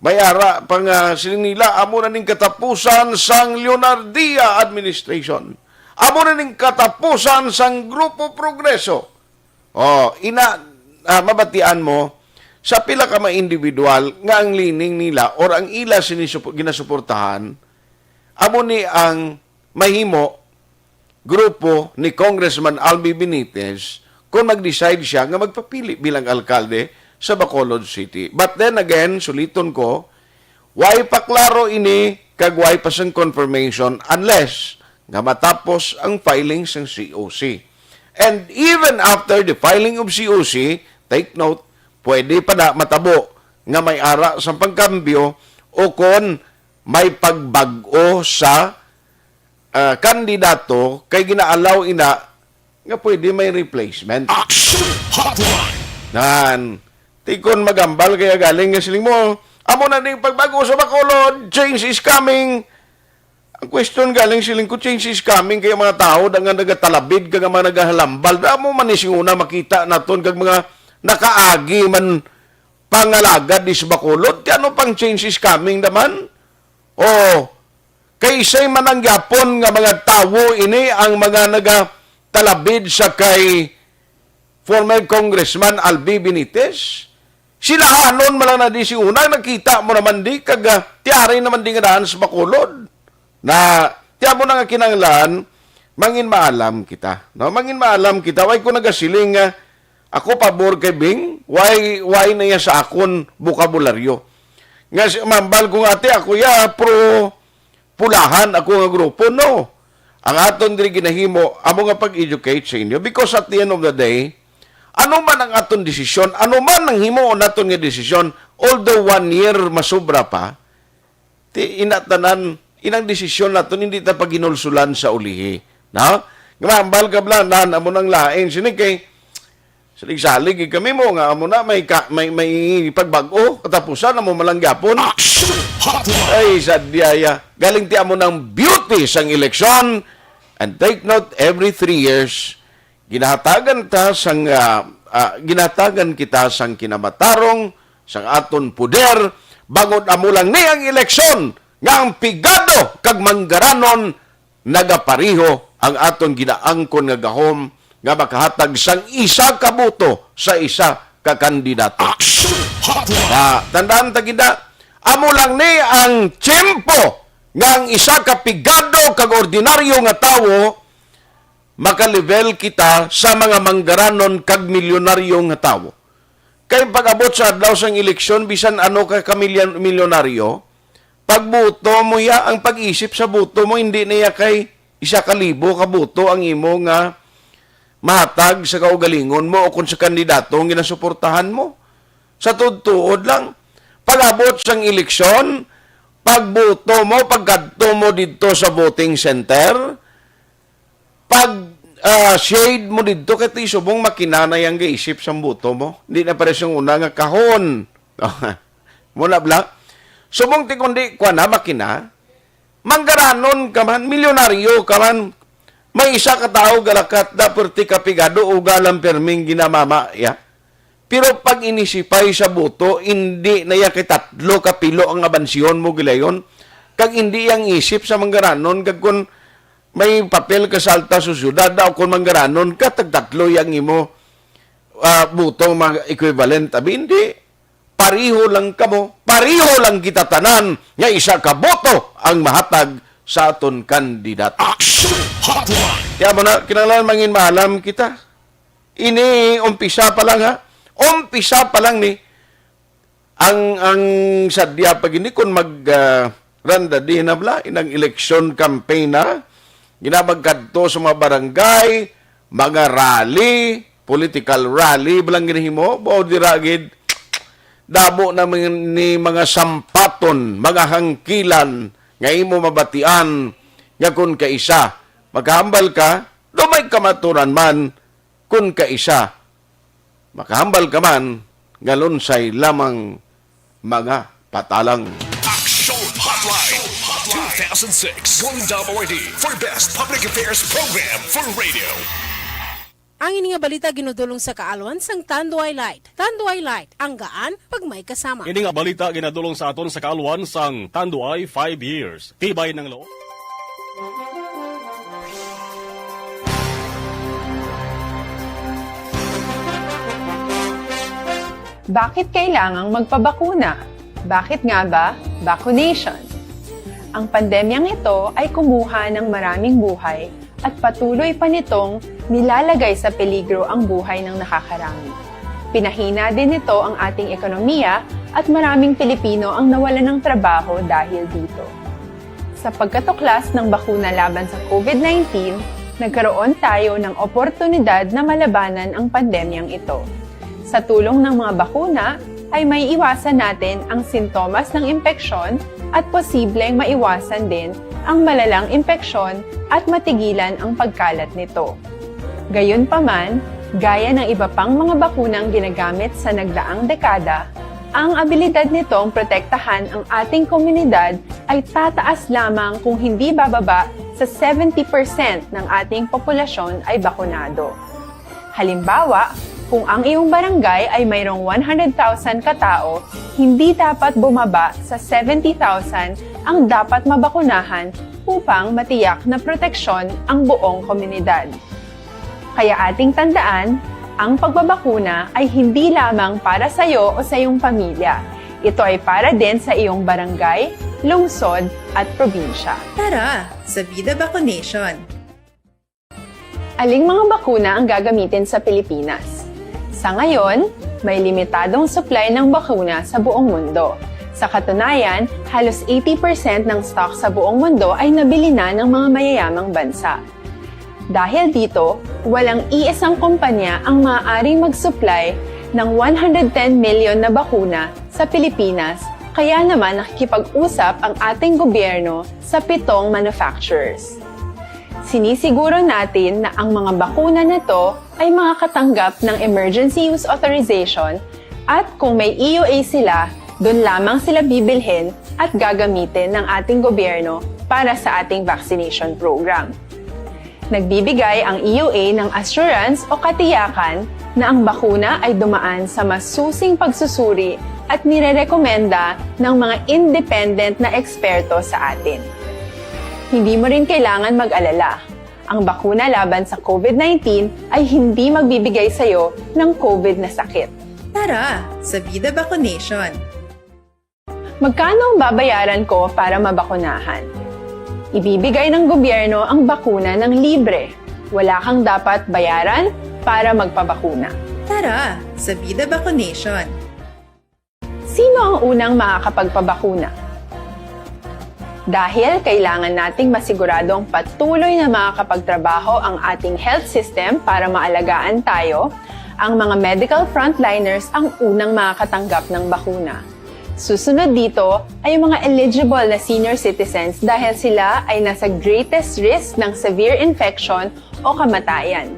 may ara pa nga siling nila, "Amo na ning katapusan sang Leonardia administration. Amo na ning katapusan sang Grupo Progreso." Oh, ina, ah, mabatian mo, sa pila ka mga individual nga ang leaning nila or ang ila sinisupo-, ginasuportahan, amo ni ang mahimo grupo ni Congressman Albi Benitez kung mag-decide siya nga magpapili bilang alkalde sa Bacolod City. But then again, suliton ko, way pa klaro ini kag way pa sang confirmation unless nga matapos ang filing sang C O C. And even after the filing of C O C, take note, pwede pa na matabo nga may ara sang pagkambyo o kon may pagbag-o sa, ah, kandidato kay gina-allow ina nga pwede may replacement. Action Hotline! Nan, ti kon magambal kaya galing nga siling mo, "Amo na ning pagbag-o sa Bacolod, change is coming." Ang question galing siling ko, "Change is coming," kay mga tao da nga nagatalabid kag mga nagahalambal. Da mo man ni singuna makita naton kag mga nakaagi man pangalagad di sa Bacolod. Ti ano pang change is coming naman? Oh, kay isay man ang gyapon nga mga tawo ini ang mga nagatalabid sa kay former Congressman Albi Benitez? Sila hanon man lang na di si una, nakita mo naman di, kag, ah, tiaray naman di nga daan sa Bacolod. Na, tiyan mo na nga kinahanglan, mangin maalam kita. No? Mangin maalam kita. Way ko nagasiling nga, ako pabor kay Bing, way, way na iya sa akon bokabularyo. Nga si, mambal ko nga, "Ate, ako ya, pro pulahan ako nga grupo." No. Ang aton diri ginahimo, amo nga pag-educate sa inyo. Because at the end of the day, ano man ang aton desisyon, ano man ang himuon naton nga desisyon, although one year masobra pa, ti, ina tanan, inang desisyon naton, hindi ta paginulsulan sa ulihi. Na? Nga mahambal ka bala, nan, amo nang lain. Sini kay, salig-salig, eh, kami mo, nga amo na, may, ka, may, may pagbag-o, katapusan, amo malang gyapon. Action Hotline! Ay, sadya, ya. Galing ti amo nang beauty sang eleksyon. And take note, every three years, ginahatagan ta sang, ah, ah, ginahatagan kita sang kinamatarong, sang aton poder, bangod amo lang ni ang eleksyon nga ang pigado kag manggaranon nagapareho ang aton ginaangkon nga gahom nga makahatag sang isa ka boto sa isa ka kandidato. Action Hotline! Ah, tandaan ta gid na, amo lang ni ang tiyempo nga ang isa ka pigado kag ordinaryo nga tawo makalevel kita sa mga manggaranon kag milyonaryo nga tawo. Kay pag-abot sa adlaw sang eleksyon, bisan ano ka kamilyan-, milyonaryo, pagboto mo ya, ang pag-isip sa boto mo, hindi na ya kay isa ka libo ka boto ang imo nga mahatag sa kaugalingon mo o kung sa kandidato ang ginasuportahan mo. Sa tuod-tuod lang, pag-abot sang eleksyon, pagboto mo, pagkadto mo didto sa voting center, pag, ah, shade mo didto, kay ti subong makina na yang gaisip sang boto mo. Hindi na pares yung una nga kahon. Muna bala. Subong ti kundi kwa na makina, manggaranon ka man, milyonaryo ka man, may isa ka tawo galakat da perti ka pigado o galang perming ginamama, ya. Pero pag inisipay sa boto, hindi na ya kay tatlo ka pilo ang abansyon mo gilayon, kag hindi ang isip sa manggaranon, kag kun may papel ka sa alta sa syudad, daw kun manggaranon ka, tagtatlo yang imo, ah, boto mag-equivalent. Abi, hindi. Pareho lang kamo, pareho lang kita tanan nga isa ka boto ang mahatag sa aton kandidato. Action Hotline! Kaya mo na, kinahanglan mangin maalam kita. Ini, umpisa pa lang, ha? Umpisa pa lang ni. Ang, ang sadya pa gini, kung mag, ah, randa di na bala, inang election campaign na, ginamagkadto sa mga barangay, mga rally, political rally, balang ginahimo, bao dira gid, damo na mga, ni mga sampaton, mga hangkilan, nga imo mabatian, nga kun kaisa, maghambal ka, do may kamaturan man, kun kaisa, makahambal ka man, nga lunsay lamang mga patalang. Action Hotline two thousand six Golden Dove Awardee for Best Public Affairs Program for Radio. Ang ini nga balita ginadulong sa kaalwan sang Tanduay Light. Tanduay Light, ang gaan pag may kasama. Ini nga balita ginadulong sa aton sa kaalwan sang Tanduay five Years. Tibay ng loob. Bakit kailangang magpabakuna? Bakit nga ba vaccination? Ang pandemyang ito ay kumuha ng maraming buhay at patuloy pa nitong nilalagay sa peligro ang buhay ng nakakarami. Pinahina din nito ang ating ekonomiya at maraming Pilipino ang nawalan ng trabaho dahil dito. Sa pagkatuklas ng bakuna laban sa COVID nineteen, nagkaroon tayo ng oportunidad na malabanan ang pandemyang ito. Sa tulong ng mga bakuna, ay maiiwasan natin ang sintomas ng impeksyon at posibleng maiwasan din ang malalang impeksyon at matigilan ang pagkalat nito. Gayunpaman, gaya ng iba pang mga bakunang ginagamit sa nagdaang dekada, ang abilidad nitong protektahan ang ating komunidad ay tataas lamang kung hindi bababa sa seventy percent ng ating populasyon ay bakunado. Halimbawa, kung ang iyong barangay ay mayroong one hundred thousand katao, hindi dapat bumaba sa seventy thousand ang dapat mabakunahan upang matiyak na proteksyon ang buong komunidad. Kaya ating tandaan, ang pagbabakuna ay hindi lamang para sa iyo o sa iyong pamilya. Ito ay para din sa iyong barangay, lungsod, at probinsya. Tara, sa Vida Vaccination! Aling mga bakuna ang gagamitin sa Pilipinas? Sa ngayon, may limitadong supply ng bakuna sa buong mundo. Sa katunayan, halos eighty percent ng stock sa buong mundo ay nabili na ng mga mayayamang bansa. Dahil dito, walang iisang kumpanya ang maaaring mag-supply ng one hundred ten million na bakuna sa Pilipinas, kaya naman nakikipag-usap ang ating gobyerno sa pitong manufacturers. Sinisiguro natin na ang mga bakuna na to ay makakatanggap ng emergency use authorization at kung may E U A sila, doon lamang sila bibilhin at gagamitin ng ating gobyerno para sa ating vaccination program. Nagbibigay ang E U A ng assurance o katiyakan na ang bakuna ay dumaan sa masusing pagsusuri at nirerekomenda ng mga independent na eksperto sa atin. Hindi mo rin kailangan mag-alala. Ang bakuna laban sa COVID nineteen ay hindi magbibigay sa iyo ng COVID na sakit. Tara sa Vida Vaccination! Magkano ang babayaran ko para mabakunahan? Ibibigay ng gobyerno ang bakuna ng libre. Wala kang dapat bayaran para magpabakuna. Tara sa Vida Vaccination! Sino ang unang makakapagpabakuna? Dahil kailangan nating masiguradong patuloy na makakapagtrabaho ang ating health system para maalagaan tayo, ang mga medical frontliners ang unang makakatanggap ng bakuna. Susunod dito ay ang mga eligible na senior citizens dahil sila ay nasa greatest risk ng severe infection o kamatayan.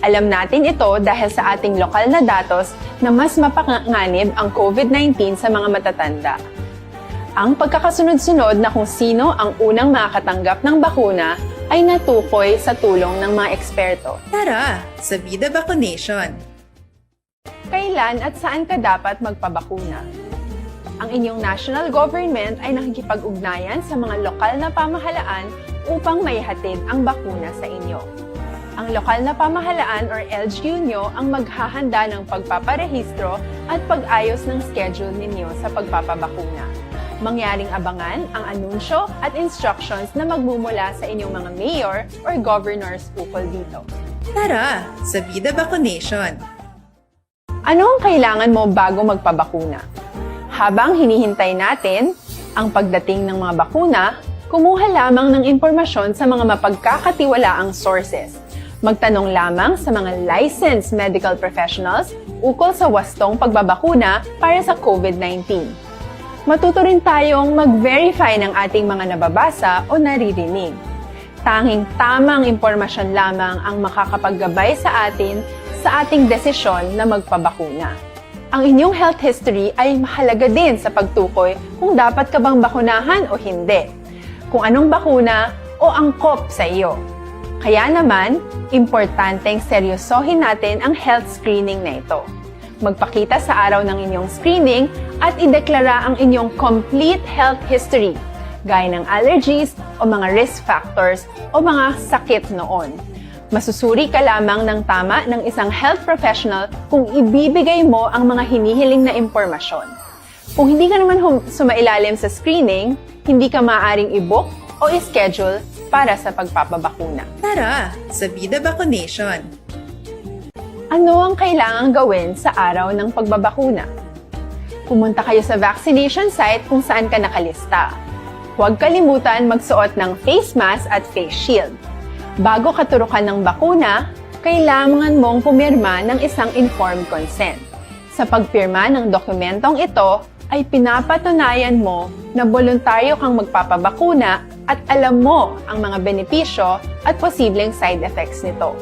Alam natin ito dahil sa ating lokal na datos na mas mapanganib ang COVID nineteen sa mga matatanda. Ang pagkakasunod-sunod na kung sino ang unang makakatanggap ng bakuna ay natukoy sa tulong ng mga eksperto. Tara sa Vida Vaccination! Kailan at saan ka dapat magpabakuna? Ang inyong national government ay nakikipag-ugnayan sa mga lokal na pamahalaan upang maihatid ang bakuna sa inyo. Ang lokal na pamahalaan or L G U nyo ang maghahanda ng pagpaparehistro at pag-ayos ng schedule ninyo sa pagpapabakuna. Mangyaring abangan ang anunsyo at instructions na magmumula sa inyong mga mayor or governors ukol dito. Tara sa Vida Vaccination! Ano ang kailangan mo bago magpabakuna? Habang hinihintay natin ang pagdating ng mga bakuna, kumuha lamang ng impormasyon sa mga mapagkakatiwalaang sources. Magtanong lamang sa mga licensed medical professionals ukol sa wastong pagbabakuna para sa COVID nineteen. Matuto rin tayong mag-verify ng ating mga nababasa o naririnig. Tanging tamang impormasyon lamang ang makakapaggabay sa atin sa ating desisyon na magpabakuna. Ang inyong health history ay mahalaga din sa pagtukoy kung dapat ka bang bakunahan o hindi, kung anong bakuna o angkop sa iyo. Kaya naman, importanteng seryosohin natin ang health screening na ito. Magpakita sa araw ng inyong screening at ideklara ang inyong complete health history, gaya ng allergies o mga risk factors o mga sakit noon. Masusuri ka lamang ng tama ng isang health professional kung ibibigay mo ang mga hinihiling na impormasyon. Kung hindi ka naman hum- sumailalim sa screening, hindi ka maaaring i-book o i-schedule para sa pagpapabakuna. Tara sa Vida Vaccination! Ano ang kailangang gawin sa araw ng pagbabakuna? Pumunta kayo sa vaccination site kung saan ka nakalista. Huwag kalimutan magsuot ng face mask at face shield. Bago katurukan ng bakuna, kailangan mong pumirma ng isang informed consent. Sa pagpirma ng dokumentong ito, ay pinapatunayan mo na boluntaryo kang magpapabakuna at alam mo ang mga benepisyo at posibleng side effects nito.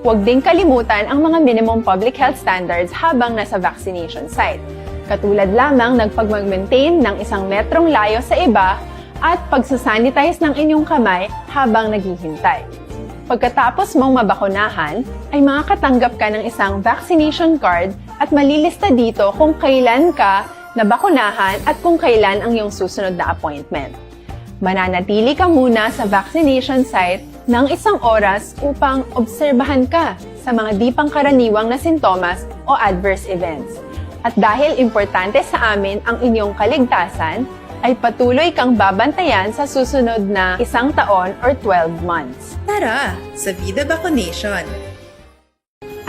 Huwag ding kalimutan ang mga minimum public health standards habang nasa vaccination site, katulad lamang ng pagmag-maintain ng isang metrong layo sa iba at pagsasanitize ng inyong kamay habang naghihintay. Pagkatapos mong mabakunahan, ay makakatanggap ka ng isang vaccination card at malilista dito kung kailan ka nabakunahan at kung kailan ang iyong susunod na appointment. Mananatili ka muna sa vaccination site ng isang oras upang obserbahan ka sa mga di pangkaraniwang na sintomas o adverse events. At dahil importante sa amin ang inyong kaligtasan, ay patuloy kang babantayan sa susunod na isang taon or twelve months. Tara sa Vida Vaccination!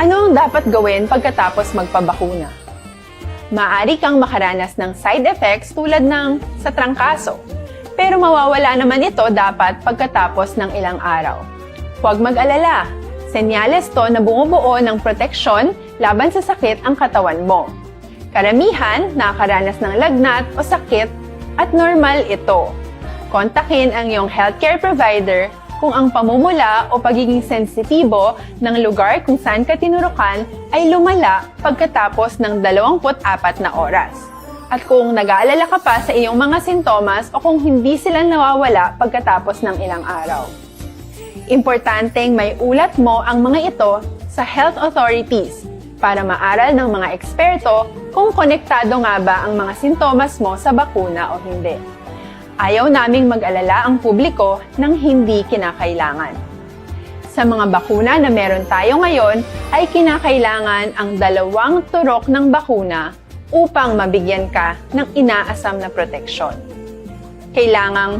Ano ang dapat gawin pagkatapos magpabakuna? Maaari kang makaranas ng side effects tulad ng sa trangkaso, pero mawawala naman ito dapat pagkatapos ng ilang araw. Huwag mag-alala, senyales to na bumubuo ng proteksyon laban sa sakit ang katawan mo. Karamihan nakakaranas ng lagnat o sakit at normal ito. Kontakin ang iyong healthcare provider kung ang pamumula o pagiging sensitibo ng lugar kung saan ka tinurukan ay lumala pagkatapos ng dalawampu't apat na oras. At kung nag-aalala ka pa sa iyong mga sintomas o kung hindi sila nawawala pagkatapos ng ilang araw. Importanteng may ulat mo ang mga ito sa health authorities para maaral ng mga eksperto kung konektado nga ba ang mga sintomas mo sa bakuna o hindi. Ayaw naming mag-alala ang publiko ng hindi kinakailangan. Sa mga bakuna na meron tayo ngayon, ay kinakailangan ang dalawang turok ng bakuna upang mabigyan ka ng inaasam na proteksyon. Kailangang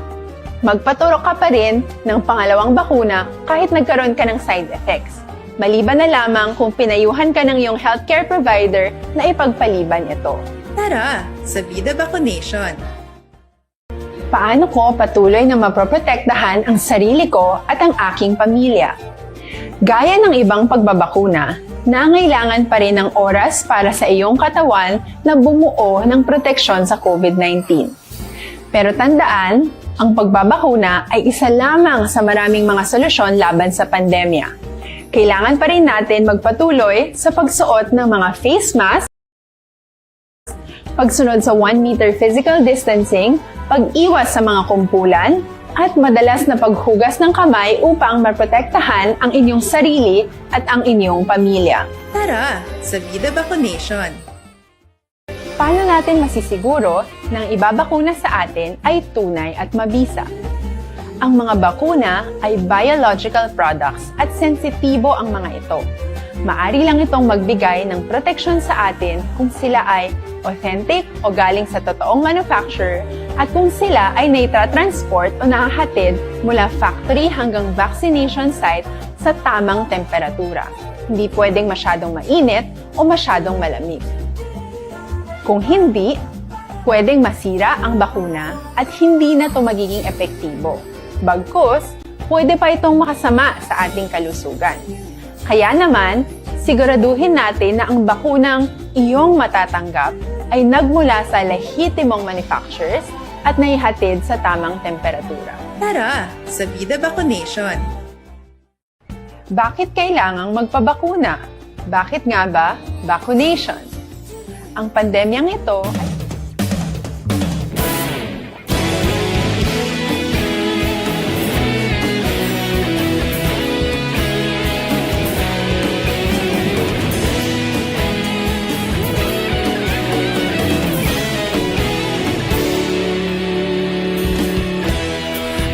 magpaturok ka pa rin ng pangalawang bakuna kahit nagkaroon ka ng side effects, maliban na lamang kung pinayuhan ka ng iyong healthcare provider na ipagpaliban ito. Tara sa Vida Vaccination! Paano ko patuloy na maproprotektahan ang sarili ko at ang aking pamilya? Gaya ng ibang pagbabakuna, nangailangan pa rin ng oras para sa iyong katawan na bumuo ng proteksyon sa COVID nineteen. Pero tandaan, ang pagbabakuna ay isa lamang sa maraming mga solusyon laban sa pandemya. Kailangan pa rin natin magpatuloy sa pagsuot ng mga face mask, pagsunod sa one meter physical distancing, pag-iwas sa mga kumpulan, at madalas na paghugas ng kamay upang maprotektahan ang inyong sarili at ang inyong pamilya. Tara sa Vida Vaccination! Paano natin masisiguro na ang ibabakuna sa atin ay tunay at mabisa? Ang mga bakuna ay biological products at sensitibo ang mga ito. Maari lang itong magbigay ng proteksyon sa atin kung sila ay authentic o galing sa totoong manufacturer at kung sila ay naitratransport o nahahatid mula factory hanggang vaccination site sa tamang temperatura. Hindi pwedeng masyadong mainit o masyadong malamig. Kung hindi, pwedeng masira ang bakuna at hindi na ito magiging epektibo. Bagkus, pwede pa itong makasama sa ating kalusugan. Kaya naman, siguraduhin natin na ang bakunang iyong matatanggap ay nagmula sa lehitimong manufacturers at naihatid sa tamang temperatura. Tara sa Vida Vaccination! Bakit kailangang magpabakuna? Bakit nga ba vaccination? Ang pandemyang ito ay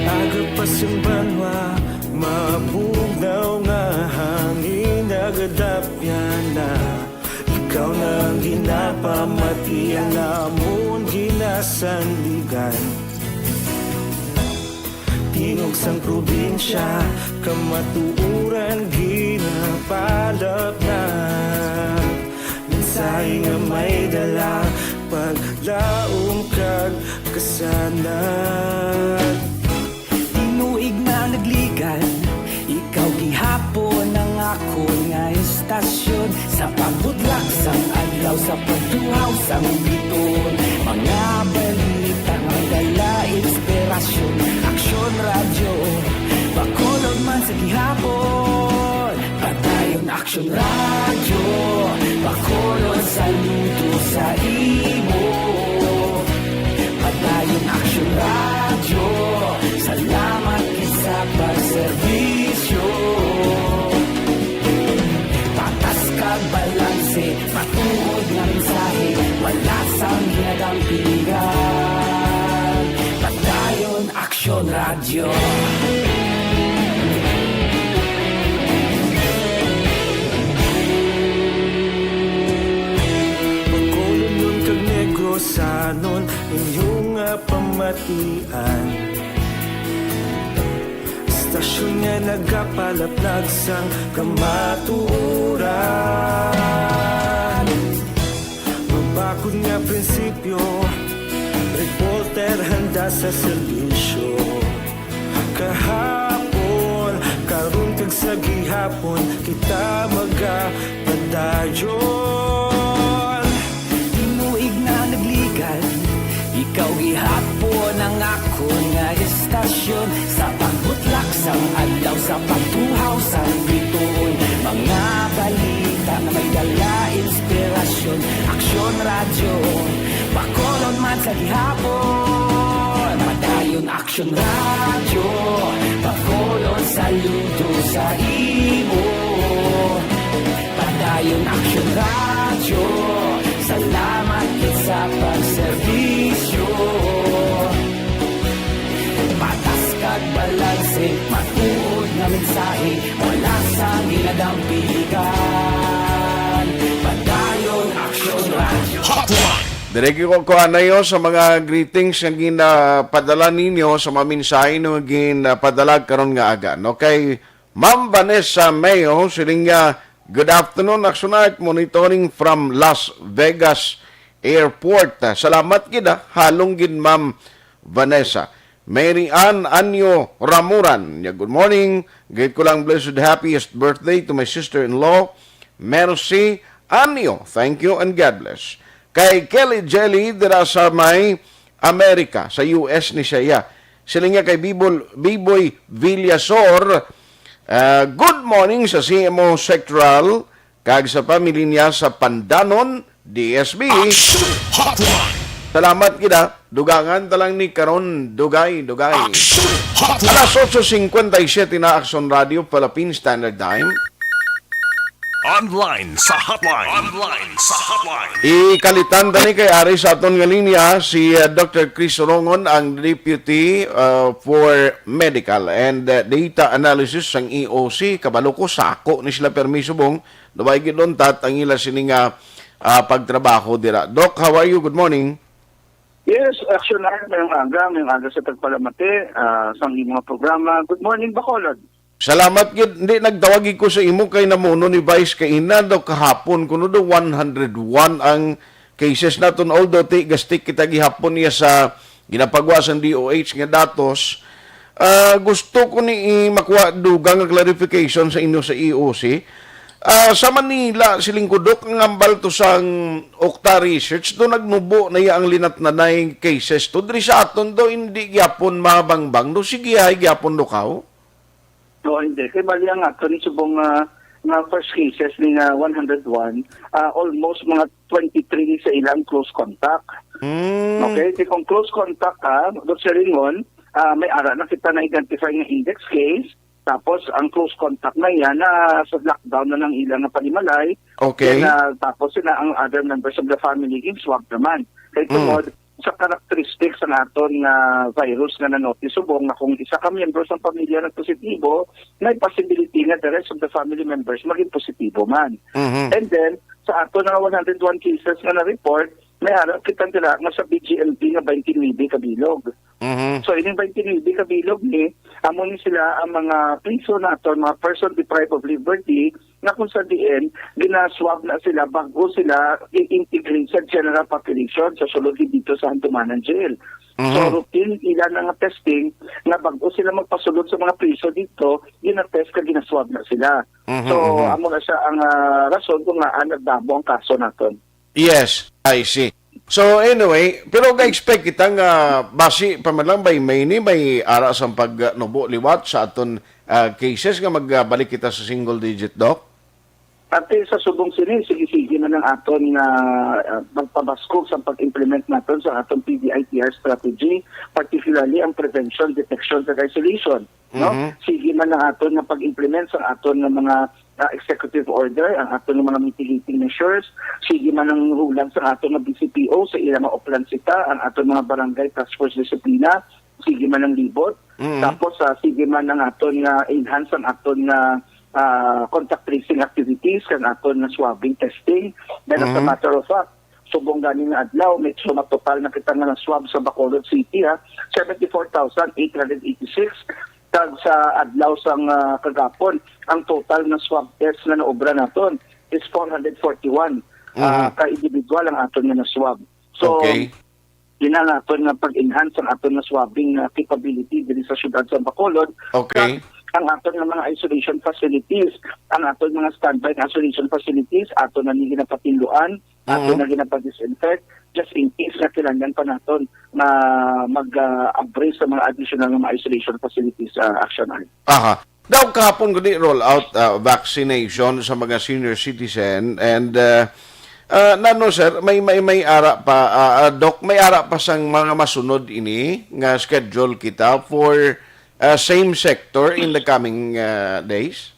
Aga pa sing banwa, mabugnaw nga hangin, nagadapyan na. Ikaw na ang ginapamati, ang amon ginasandigan. Tingog sang probinsya, kamatuoran ginapalapnag. Mensahe nga may dala, paglaom kag kasanag. Tinuig na nagligan, ikaw gihapon ang akon nga istasyon. Sa pagbudlak sang adlaw, sa pagduhaw sang biton, mga balita nga dala inspirasyon. Aksyon Radyo, Bacolod man sa gihapon. Padayon Aksyon Radyo, Bacolod, saludo sa imo. Padayon Aksyon Radyo, salamat gid sa pagserbisyo. Patas kag balanse, matuod nga mensahe, wala sang ginadampingan. Padayon Aksyon Radyo. Bacolodnon kag Negrosanon, inyo nga pamatian. Istasyon nga nagapalapnag sang kamatuoran. Maba Kun nga prinsipyo, reporter handa sa serbisyo. Kahapon, karon kag sa gihapon, kita magapadayon. Tinuig na nagligan, ikaw gihapon ang akon nga estasyon. Sa pagbutlak sang adlaw, sa pagtuhaw sang bituon, mga balita nga may dala inspirasyon. Aksyon Radyo, Bacolod man sa gihapon. Padayon Aksyon Radyo, Bacolod, saludo sa imo. Padayon Aksyon Radyo, salamat gid sa pagserbisyo. Patas kag balanse, matuod nga mensahe, wala sang ginadampigan. Padayon Aksyon Radyo. Hotline. Dire ko kuha na yo sa mga greetings nga ginapadala ninyo sa mga mensahe nga ginapadala karon nga aga. No? Kay Ma'am Vanessa Mayo, siling niya, "Good afternoon, Aksyon Art, monitoring from Las Vegas Airport." Ah, salamat gid, ah. Halong gid, Ma'am Vanessa. Mary Ann Anyo Ramuran, niya, "Good morning. Greet ko lang blessed happiest birthday to my sister-in-law, Mercy Anyo. Thank you and God bless." Kay Kelly Jelly, dira sa may Amerika, sa U S ni siya. Sila niya kay Bibol, Biboy Villasor, ah, "Good morning sa C M O Sectoral, kag sa pamilya niya sa Pandanon, D S B." Action Hotline. Salamat gid, ah. Dugangan ta lang ni karon, dugay, dugay. Action Hotline. Alas otso cincuenta y siete na, Aksyon Radio, Philippine Standard Time. Online sa hotline. Online sa hotline. Ikalitan ta ni kay ari sa aton nga linya si, uh, Doctor Chris Rongon, ang Deputy, uh, for Medical and, uh, Data Analysis sang E O C. Kabalo ko, sako ni sila permi subong. Dubay gid untat ang ila sini nga, ah, pagtrabaho dira. Doc, how are you? Good morning. Yes, Action Art, mayong aga, mayong aga sa tagpalamati, ah, sang imong programa. Good morning, Bacolod. Salamat gid. Hindi, nagtawag ko sa imo kay namuno ni Vice kaina daw kahapon kuno daw one hundred one ang cases naton, although ti gastik kita gihapon niya sa ginapagwa sang D O H nga datos. Ah, gusto ko ni i-, makuha dugang nga clarification sa inyo sa E O C. Ah, sa Manila, siling ko, Doc, ang hambal to sang Okta Research, do nagnubo na iya ang linatnanay cases to. Diri sa aton do, hindi gyapon mabangbang do. Sige, ay gyapon do kaw. No, hindi. Kay mali ang ato ni subong nga, nga first cases ni nga one hundred one, ah, almost mga twenty-three ni sa ilang close contact. Hmm. Okay, di kung close contact ka, Doc Seringon, ah, may ara na kita na-identify nga index case, tapos ang close contact na yan na sa lockdown na ng ilang panimalay. Okay. Yan, ah, tapos sila ang other members of the family, gin-swab naman. Kay Mm. tungod sa characteristics sa aton nga virus nga nanotice subong nga kung isa ka miyembro sa pamilya nagpositibo, may possibility nga the rest of the family members maging positibo man. Mhm. And then, sa aton nga one hundred one cases nga na-report, may ara kita nila nga sa B G M P nga twenty-nine ka bilog. Mhm. So, ining twenty-nine ka bilog ni, amo ni sila ang mga priso naton, mga person deprived of liberty, nga kung sa diin, gina-swab na sila bago sila i-integrate sa general population sa sulod dito sa Handumanan Jail. Mhm. So, routine ila na nga testing nga bago sila magpasulod sa mga priso dito, gina-test ka, gina-swab na sila. Mhm, So, mhm. amo na siya ang, ah, rason kung ngaa nagdamo ang kaso naton. Yes, I see. So anyway, pero ga-expect kita nga basi pa man lang by May ni may ara sang pagnubo liwat sa aton, ah, cases nga magbalik kita sa single digit, Doc? Ate, sa subong sini, sige-sige man ang aton nga, ah, magpabaskog sa pag-implement naton sa aton P D I T R strategy, particularly ang prevention, detection, and isolation, no? Mhm. Sige man ang aton nga pag-implement sa aton nga mga, ah, executive order, ang aton nga mga mitigating measures, sige man ang hulag sa aton nga B C P O sa ila nga Oplan Sita, ang aton mga barangay task force disiplina, sige man ang libot, Mhm. tapos, ah, sige man ang aton nga enhance ang aton nga, ah, contact tracing activities, kag aton nga swabbing testing. Then, as a Mhm. matter of fact, subong gani nga adlaw, may sumatotal na kita nga na-swab sa Bacolod City, ha, seventy-four thousand eight hundred eighty-six. Kag sa adlaw sang, ah, kagapon, ang total na swab test nga naobra naton is four hundred forty-one. ah, Mhm. ka individual ang aton nga na-swab. So, Okay. ina naton nga pag-enhance ang aton nga swabbing nga capability diri sa siyudad sa Bacolod. Okay. Kag ang aton nga mga isolation facilities, ang aton mga standby nga isolation facilities, aton na ni ginapatinduan, aton Mhm. na ginapag-disinfect, just in case nga kinahanglan pa naton nga mag, ah, abri sa mga additional nga mga isolation facilities, ah, Action Art. Aha. Daw kahapon gani roll out, ah, vaccination sa mga senior citizen and, ah, ah, nano, sir, may, may, may ara pa, ah, ah, Doc, may ara pa sang mga masunod ini nga schedule kita for, ah, same sector in the coming, ah, days?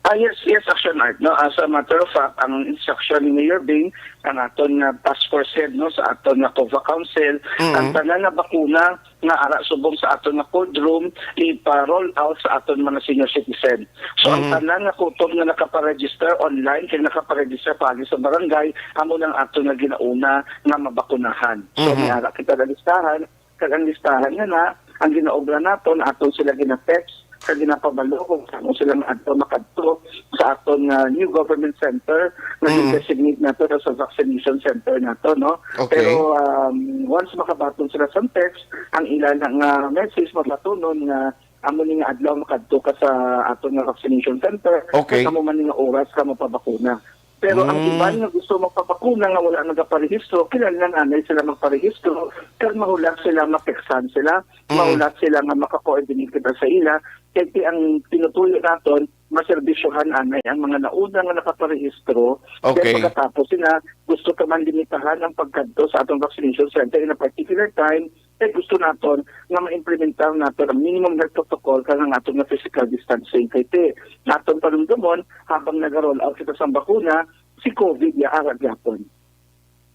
Ah, yes, yes, Action Art, no? As a matter of fact, ang instruction ni Mayor Bing, ang aton nga task force head, no, sa aton nga COVA Council, Mm. ang tanan nga bakuna nga ara subong sa aton nga cold room, ipa-roll out sa aton mga senior citizen. So, ang Mm. tanan nga kutob nga nakaparegister online, kay nakaparegister paagi sa barangay, amo nang aton nga ginauna nga mabakunahan. So, Mhm. may ara kita nga listahan, kag ang listahan nga na, ang ginaobra naton, aton sila gina-text, kag ginapabalo kung saan sila maadto, makadto sa aton nga new government center nga Mm. gin-designate nato sa vaccination center nato, no? Okay. Pero, um, once makabaton sila sa text, ang ila na nga message mabatunon nga amo ni nga adlaw makadto ka sa aton nga vaccination center, Okay. at amo man ni nga oras ka mapabakuna. Pero ang Mm. iban nga gusto magpabakuna nga wala nagaparehistro, kinahanglan anay sila magparehistro, kag mahulat sila, matextan sila, Mm. mahulat sila nga maka-coordinate kita sa ila, kay ti ang tinutuyo naton, maserbisyohan anay ang mga nauna nga nakaparehistro. Okay. Kaya pagkatapos sila, gusto ka man limitahan ang pagkadto sa atong vaccination center in a particular time, kay gusto naton nga ma-implementar naton ang minimum health protocol kag ang aton nga physical distancing. Kay ti, naton palumdumon, habang nag-roll out kita sa bakuna, si COVID ya ara gyapon.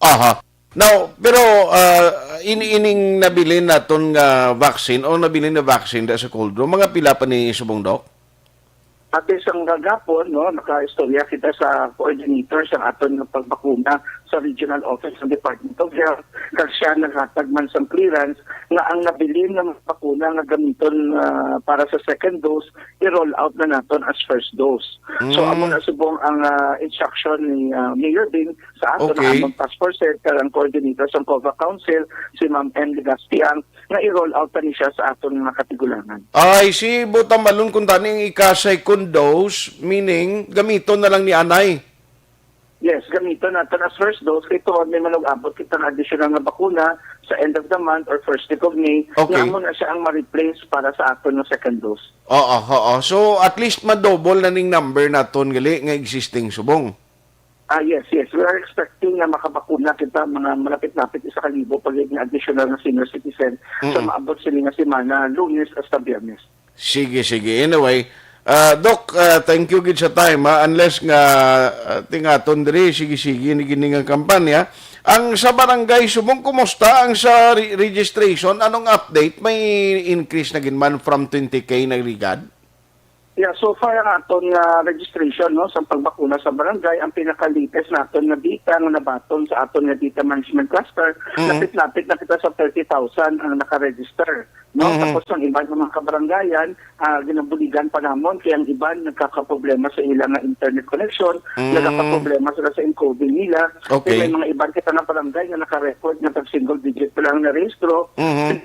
Aha. Now, pero, ah, in-, ining nabilin naton nga vaccine o nabilin na vaccine da sa cold room, mga pila pa ni subong, Doc? Ate, sang kagapon, no, nakaistorya kita sa coordinator sa aton nga pagbakuna sa Regional Office ng Department of Health, kag siya naghatag man sang clearance nga ang nabilin nga bakuna nga gamiton, ah, para sa second dose, i-roll out na naton as first dose. So, Mm. amo na subong ang, ah, instruction ni, ah, Mayor Bing sa aton, Okay. ang among task force head, kag ang coordinator sa COVA Council, si Ma'am M. Legastiang, nga i-roll out pa ni siya sa aton mga katigulangan. Ay, si Butambalon kung tani ang ika-second dose, meaning, gamiton na lang ni anay. Yes, gamiton naton as first dose. Kay tuod may manug-abot kita nga additional nga bakuna sa end of the month or first week of May, Okay. nga amo na siya ang ma-replace para sa aton nga second dose. Oo, oo. So, at least ma-double na ning number naton gali nga existing subong. Ah, yes, yes. We are expecting na makabakuna kita mga malapit-lapit isa ka libo pa gid nga additional nga senior citizen sa Mm. maabot sini nga semana, Lunes hasta Biyernes. Sige, sige. Anyway, ah, Doc, ah, thank you gid sa time, ha. Unless nga, ah, tingaton diri, sige, sige, ni gini nga kampanya. Ang sa barangay subong, kumusta ang sa re-, registration? Anong update? May increase na gid man from twenty K na ligad? Yeah, so far ang aton nga registration, no, sa pagbakuna sa barangay, ang pinaka-latest naton nga data nga nabaton sa aton nga data management cluster, Mm. lapit-lapit na kita sa thirty thousand ang naka-register, no? Mhm. Tapos ang iban nga mga kabarangayan, ah, ginabuligan pa namon, kay ang iban nagkakaproblema sa ilang nga internet connection, Mm. nagkakaproblema sila sa encoding nila. Okay. Kay may mga iban kita nga barangay nga naka-record nga tag single digit pa lang ang narehistro. Mhm.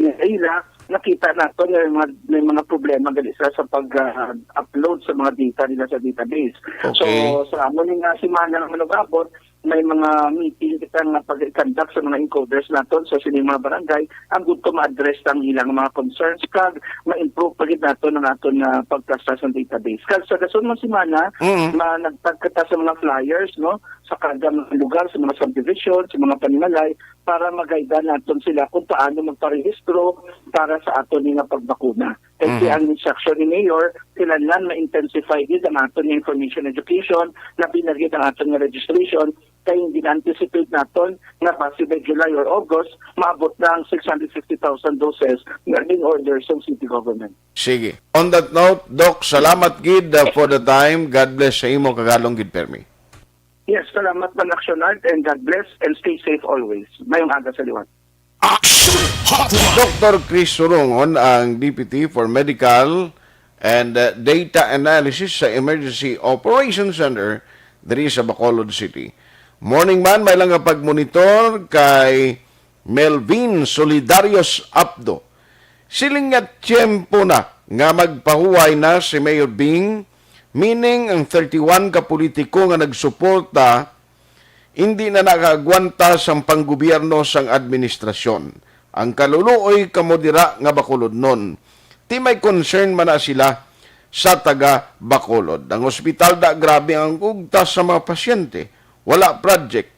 Ila, nakita nato nga may mga, may mga problema gali sila sa pag, ah, upload sa mga data nila sa database. Okay. So, sa amo ni nga semana nga manugabot, may mga meeting kita nga pag-conduct sa mga encoders naton sa sining mga barangay, ang gud ko ma-address ang ilang mga concerns kag ma-improve pa gid naton ang aton nga pagprosess sa database. Kag sa dason nga semana, Mm. ma-, nagtag kita sa mga flyers, no, sa kada mga lugar, sa mga subdivision, sa mga panimalay, para mag-guide naton sila kung paano magparehistro para sa aton nga pagbakuna. Kasi Mhm. ang instruction ni Mayor, kinahanglan ma-intensify gid ang aton nga information education, labi na gid ang aton nga registration, kay gina-anticipate naton nga basi by July or August, maabot na ang six hundred fifty thousand doses nga in-order sa city government. Sige. On that note, Doc, salamat gid, uh, for the time. God bless sa imo, kagalong gid permi. Yes, salamat man, Action Art, and God bless, and stay safe always. Mayong aga sa liwat. Action Hotline. Doctor Chris Surungon, ang Deputy for Medical and, uh, Data Analysis sa Emergency Operations Center diri sa Bacolod City. Morning man, may lang nga pagmonitor kay Melvin Solidarios Apdo. Siling nga tiyempo na nga magpahuway na si Mayor Bing, meaning ang thirty-one ka politiko nga nagsuporta, hindi na nakaagwanta sang panggobyerno sang administrasyon. Ang kaluluoy kamo dira nga Bacolodnon. Ti may concern man na sila sa taga Bacolod. Ang ospital da, grabe ang ugtas sa mga pasyente. Wala project.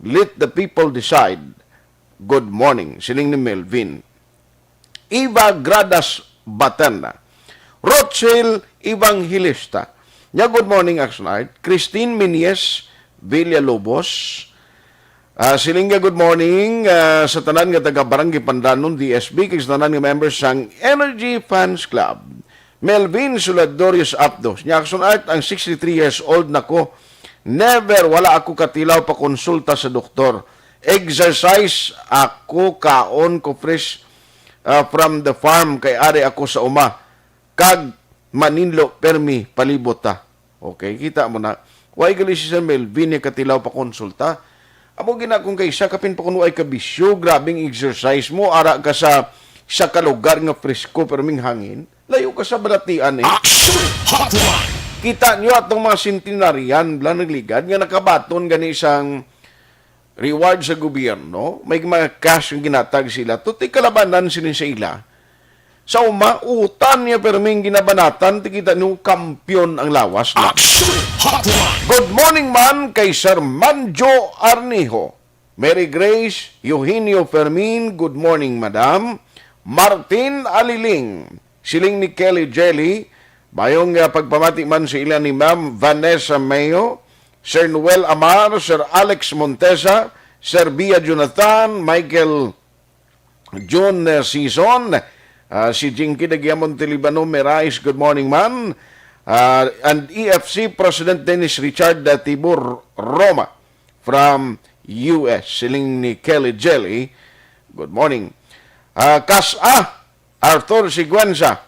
Let the people decide. Good morning, siling ni Melvin. Eva Gradas Baterna. Rochel Evangelista. Nya, good morning, Action Art. Christine Minies Villalobos. Ah, siling nga, good morning, ah, sa tanan nga taga Barangay Pandanon, D S B, kag sa tanan nga members sang Energy Fans Club. Melvin Suladorius Apdos. Nya, Action Art, ang sixty-three years old na ko. Never, wala ako katilaw pa konsulta sa doktor. Exercise ako, kaon ko fresh, ah, from the farm, kay ari ako sa uma. Kag maninlo, permi, palibot ta. Okay, kita mo na. Why gali si Sir Melvin niya katilaw pa konsulta? Amo gina kung kay isa kapin pa kuno ay kabisyo, grabing exercise mo, ara ka sa, sa kalugar nga presko, pero ming hangin, layo ka sa balatian eh. Action Hotline! Kita nyo atong mga centenarian, bla nagligad, nga nakabaton gani sang reward sa gobyerno, may mga cash nga ginatag sila, tuti kalabanan sini sa ila. Sa uma, utan niya, pero may ginabanatan, ti kita nyo, kampiyon ang lawas na. Action Hotline! Good morning man kay Sir Manjo Arnijo. Mary Grace Eugenio Fermin, good morning, madam. Martin Aliling, siling ni Kelly Jelly, mayong, ah, pagpamati man sa ila ni Ma'am Vanessa Mayo, Sir Noel Amar, Sir Alex Montesa, Sir Bia Jonathan, Michael John, eh, Season, ah, si Jinky Dagiamon Tilibano Merais, good morning, man. Ah, and E F C President Dennis Richard, ah, Tibor Roma from U S, siling ni Kelly Jelly, good morning. Ah, Kas A, Arthur Siguenza,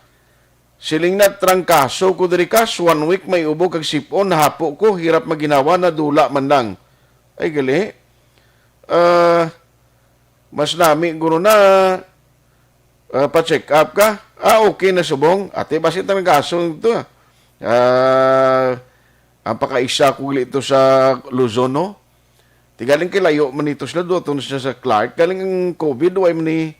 siling na trangkaso ko diri, Kas, one week may ubo kag sipon, hapo ko, hirap maginawa, nadula man lang. Ay, gali. Ah, Mas nami guro na, ah, pa-check up ka. Ah, okay na subong. Ate, basi trangkaso ito, ah. Ah, ang pakaisa ko gali ito sa Luzon, no? Ti galing kay layo man ito sila, duha to na sila sa Clark. Galing ang covid, way man ni,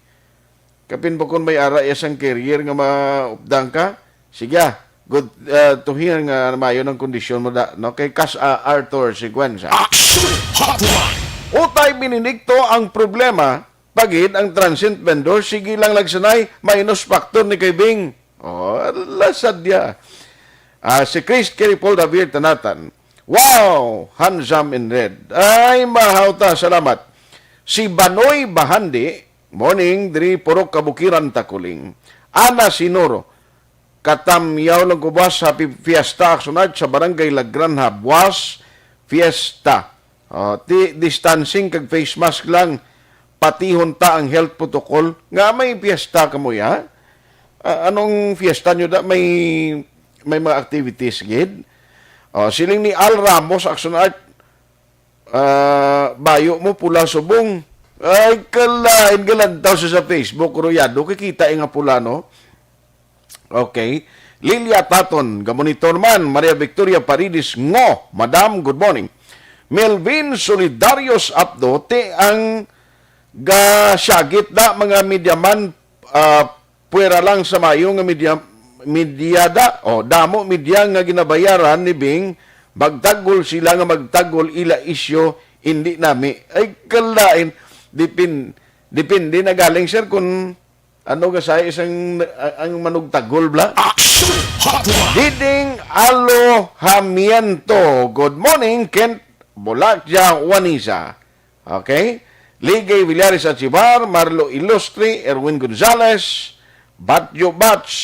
kapin ba kung may ara iya sang carrier nga maupdan ka? Sige, ah. Good, ah, to hear nga maayo ng kondisyon mo da, no? Kay Kas, ah, Arthur Sequenza. Action Hotline! Utay Benedicto, ang problema, pagid ang transient vendor, sige lang nagsanay, minus factor ni kay Bing. Oh, ala sadya. Ah, si Chris Kerry Paul David Tanatan. Wow! Handsome in red. Ay, mahaw ta. Salamat. Si Banoy Bahandi, morning, diri Purok Kabukiran, Takuling. Ana Sinoro, katamyaw lang ko, boss. Happy Fiesta, Action Art, sa Barangay Lagran, Habuas. Fiesta. Oh, ti, distancing kag face mask lang. Patihon ta ang health protocol. Nga may fiesta kamo, ya? Ah, anong fiesta nyo da? May, may mga activities, gid? Oh, siling ni Al Ramos, Action Art, ah, bayo mo, pula subong. Ay, kalain, galantaw sa, sa Facebook, Royado, kikita nga pula, no? Okay. Lilia Taton, gamonitor man. Maria Victoria Paredes, ngo, Madam, good morning. Melvin Solidarios Apdo, ti ang gasyagit na mga media man, ah, puwera lang sa mayo nga media, media da, o, damo media nga ginabayaran ni Bing, magtagol sila nga magtagol, ila isyo, hindi nami. Ay, kalain, dipin-, depende na galing, sir, kung ano ka sa isang, ang, ang manugtagol, bla? Action Hotline! Diding Alojamiento. Good morning, Kent Bolakya Juanisa. Okay? Ligay Villares Achibar, Marlo Ilustre, Erwin Gonzalez, Batyo Bats.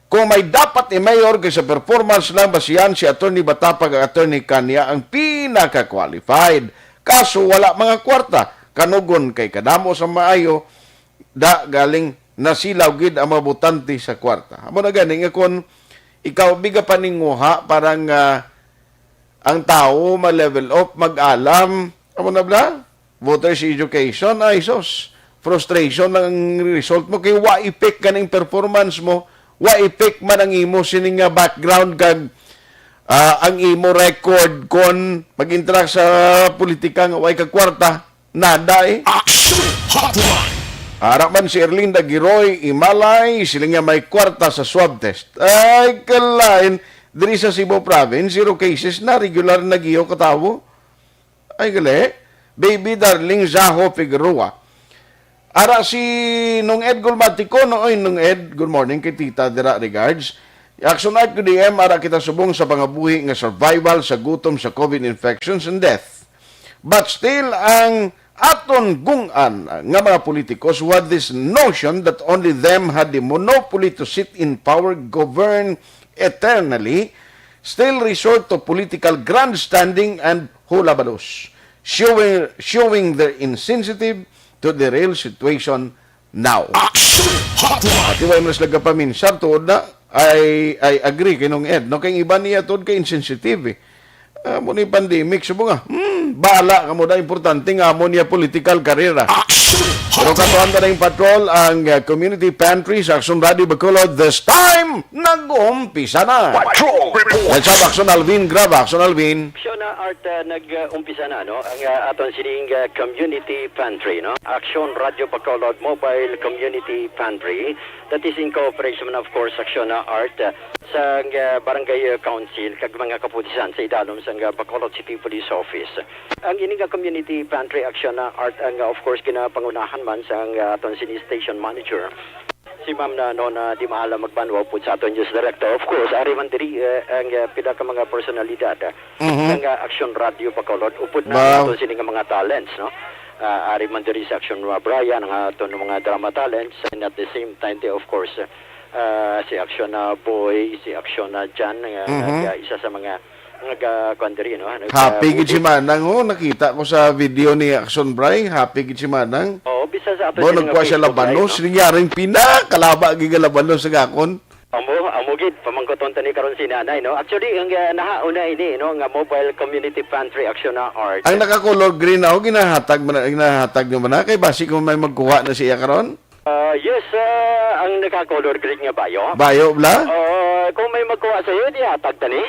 Kung may dapat i-mayor kay sa performance lang, basihan si Attorney Batapag, ang Attorney Kanya ang pinaka-qualified. Kaso wala mga kwarta, kanugon kay kadamo sa maayo, da galing nasilaw gid ang mga botante sa kwarta. Amo na gani nga kung ikaw biga paninguha, parang, ah, Ang tawo ma-level up, mag-alam. Amo na bala? Voters education, ay sus. Frustration lang ang result mo kay wa effect kaning performance mo. Wa effect man ang imo sini nga background kag, ah, ang imo record kon mag-interact sa politika nga way ka kwarta. Nada eh. Action Hotline! Ara man si Erlinda Giroy Imalay, sila nga may kwarta sa swab test. Ay, kalain, diri sa Cebu Province, zero cases na, regular na giyo katawo. Ay, gali. Baby Darling Zaho Figueroa. Ara si Nung Ed Gulmatico, no? Oy, Nung Ed, good morning kay Tita Dira, regards. Action Art ko D M, ara kita subong sa pangabuhi nga survival sa gutom sa COVID infections and death. But still, ang aton gung-an nga mga politikus who had this notion that only them had the monopoly to sit in power, govern eternally, still resort to political grandstanding and hulabalos, showing, showing their insensitive to the real situation now. Action Hotline! Ati way man sila gapaminsar tuod na, I, I agree kay Nung Ed, no? Kay ang iban niya tuod kay insensitive, eh. Ah, mo ni pandemic, subo nga, hmm, bala ka mo na, importante nga mo niya political career, ah. Action Pero Hotline! Katuan ka na yung patrol, ang, ah, community pantry sa Action Radio Bacolod. This time, nag-umpisa na. Patrol Report! What's up, Action Alvin? Grab, Action Alvin. Action na Art, ah, nag-umpisa na, no? Ang, ah, aton sining, ah, community pantry, no? Action Radio Bacolod Mobile Community Pantry. That is in cooperation, of course, Action na Art, ah, sa, ah, Barangay, ah, Council, kag mga kapulisan sa idalom sa, ah, Bacolod City Police Office. Ang ini nga community pantry Action na Art, ang, ah, of course, ginapangunahan man sa, ah, aton sini station manager. Si Ma'am na, no, na di mahala magbanwa po sa aton news director. Of course, ari man diri, eh, ang, eh, pila ka mga personalidad, ah, Mhm. Nga Action Radio Bacolod. Upod na Wow. Aton sini nga mga talents, no? Ah, ari man diri sa Action Wa Brian, ang aton mga drama talents. And at the same time, di, of course, ah, si Action na Boy, si Action na Jan, nga, Mhm. nga isa sa mga Nag, ah, kuwan diri, no? Nag, Happy ah, gid si movie. Manang, oh. Nakita ko sa video ni Action Bray. Happy gid si Manang. Oo, bisan sa ato Bo, sini nga nagkuha siya Facebook Live, labanos. No? Nangyaring pinakalaba gid nga labanos sa gakon. Amo, amo gid, pamangkuton ta ni karon si Nanay, no? Actually, ang, ah, nahauna ini, no, nga Mobile Community Pantry Action na Art. Ang naka-color green ako, ginahatag man, ginahatag nyo man na. Kay basi kung may magkuha na siya karon? Ah, yes, ah, ang naka-color green nga bayo. Bayo, bla? Ah, kung may magkuha sa'yo, di atag tani.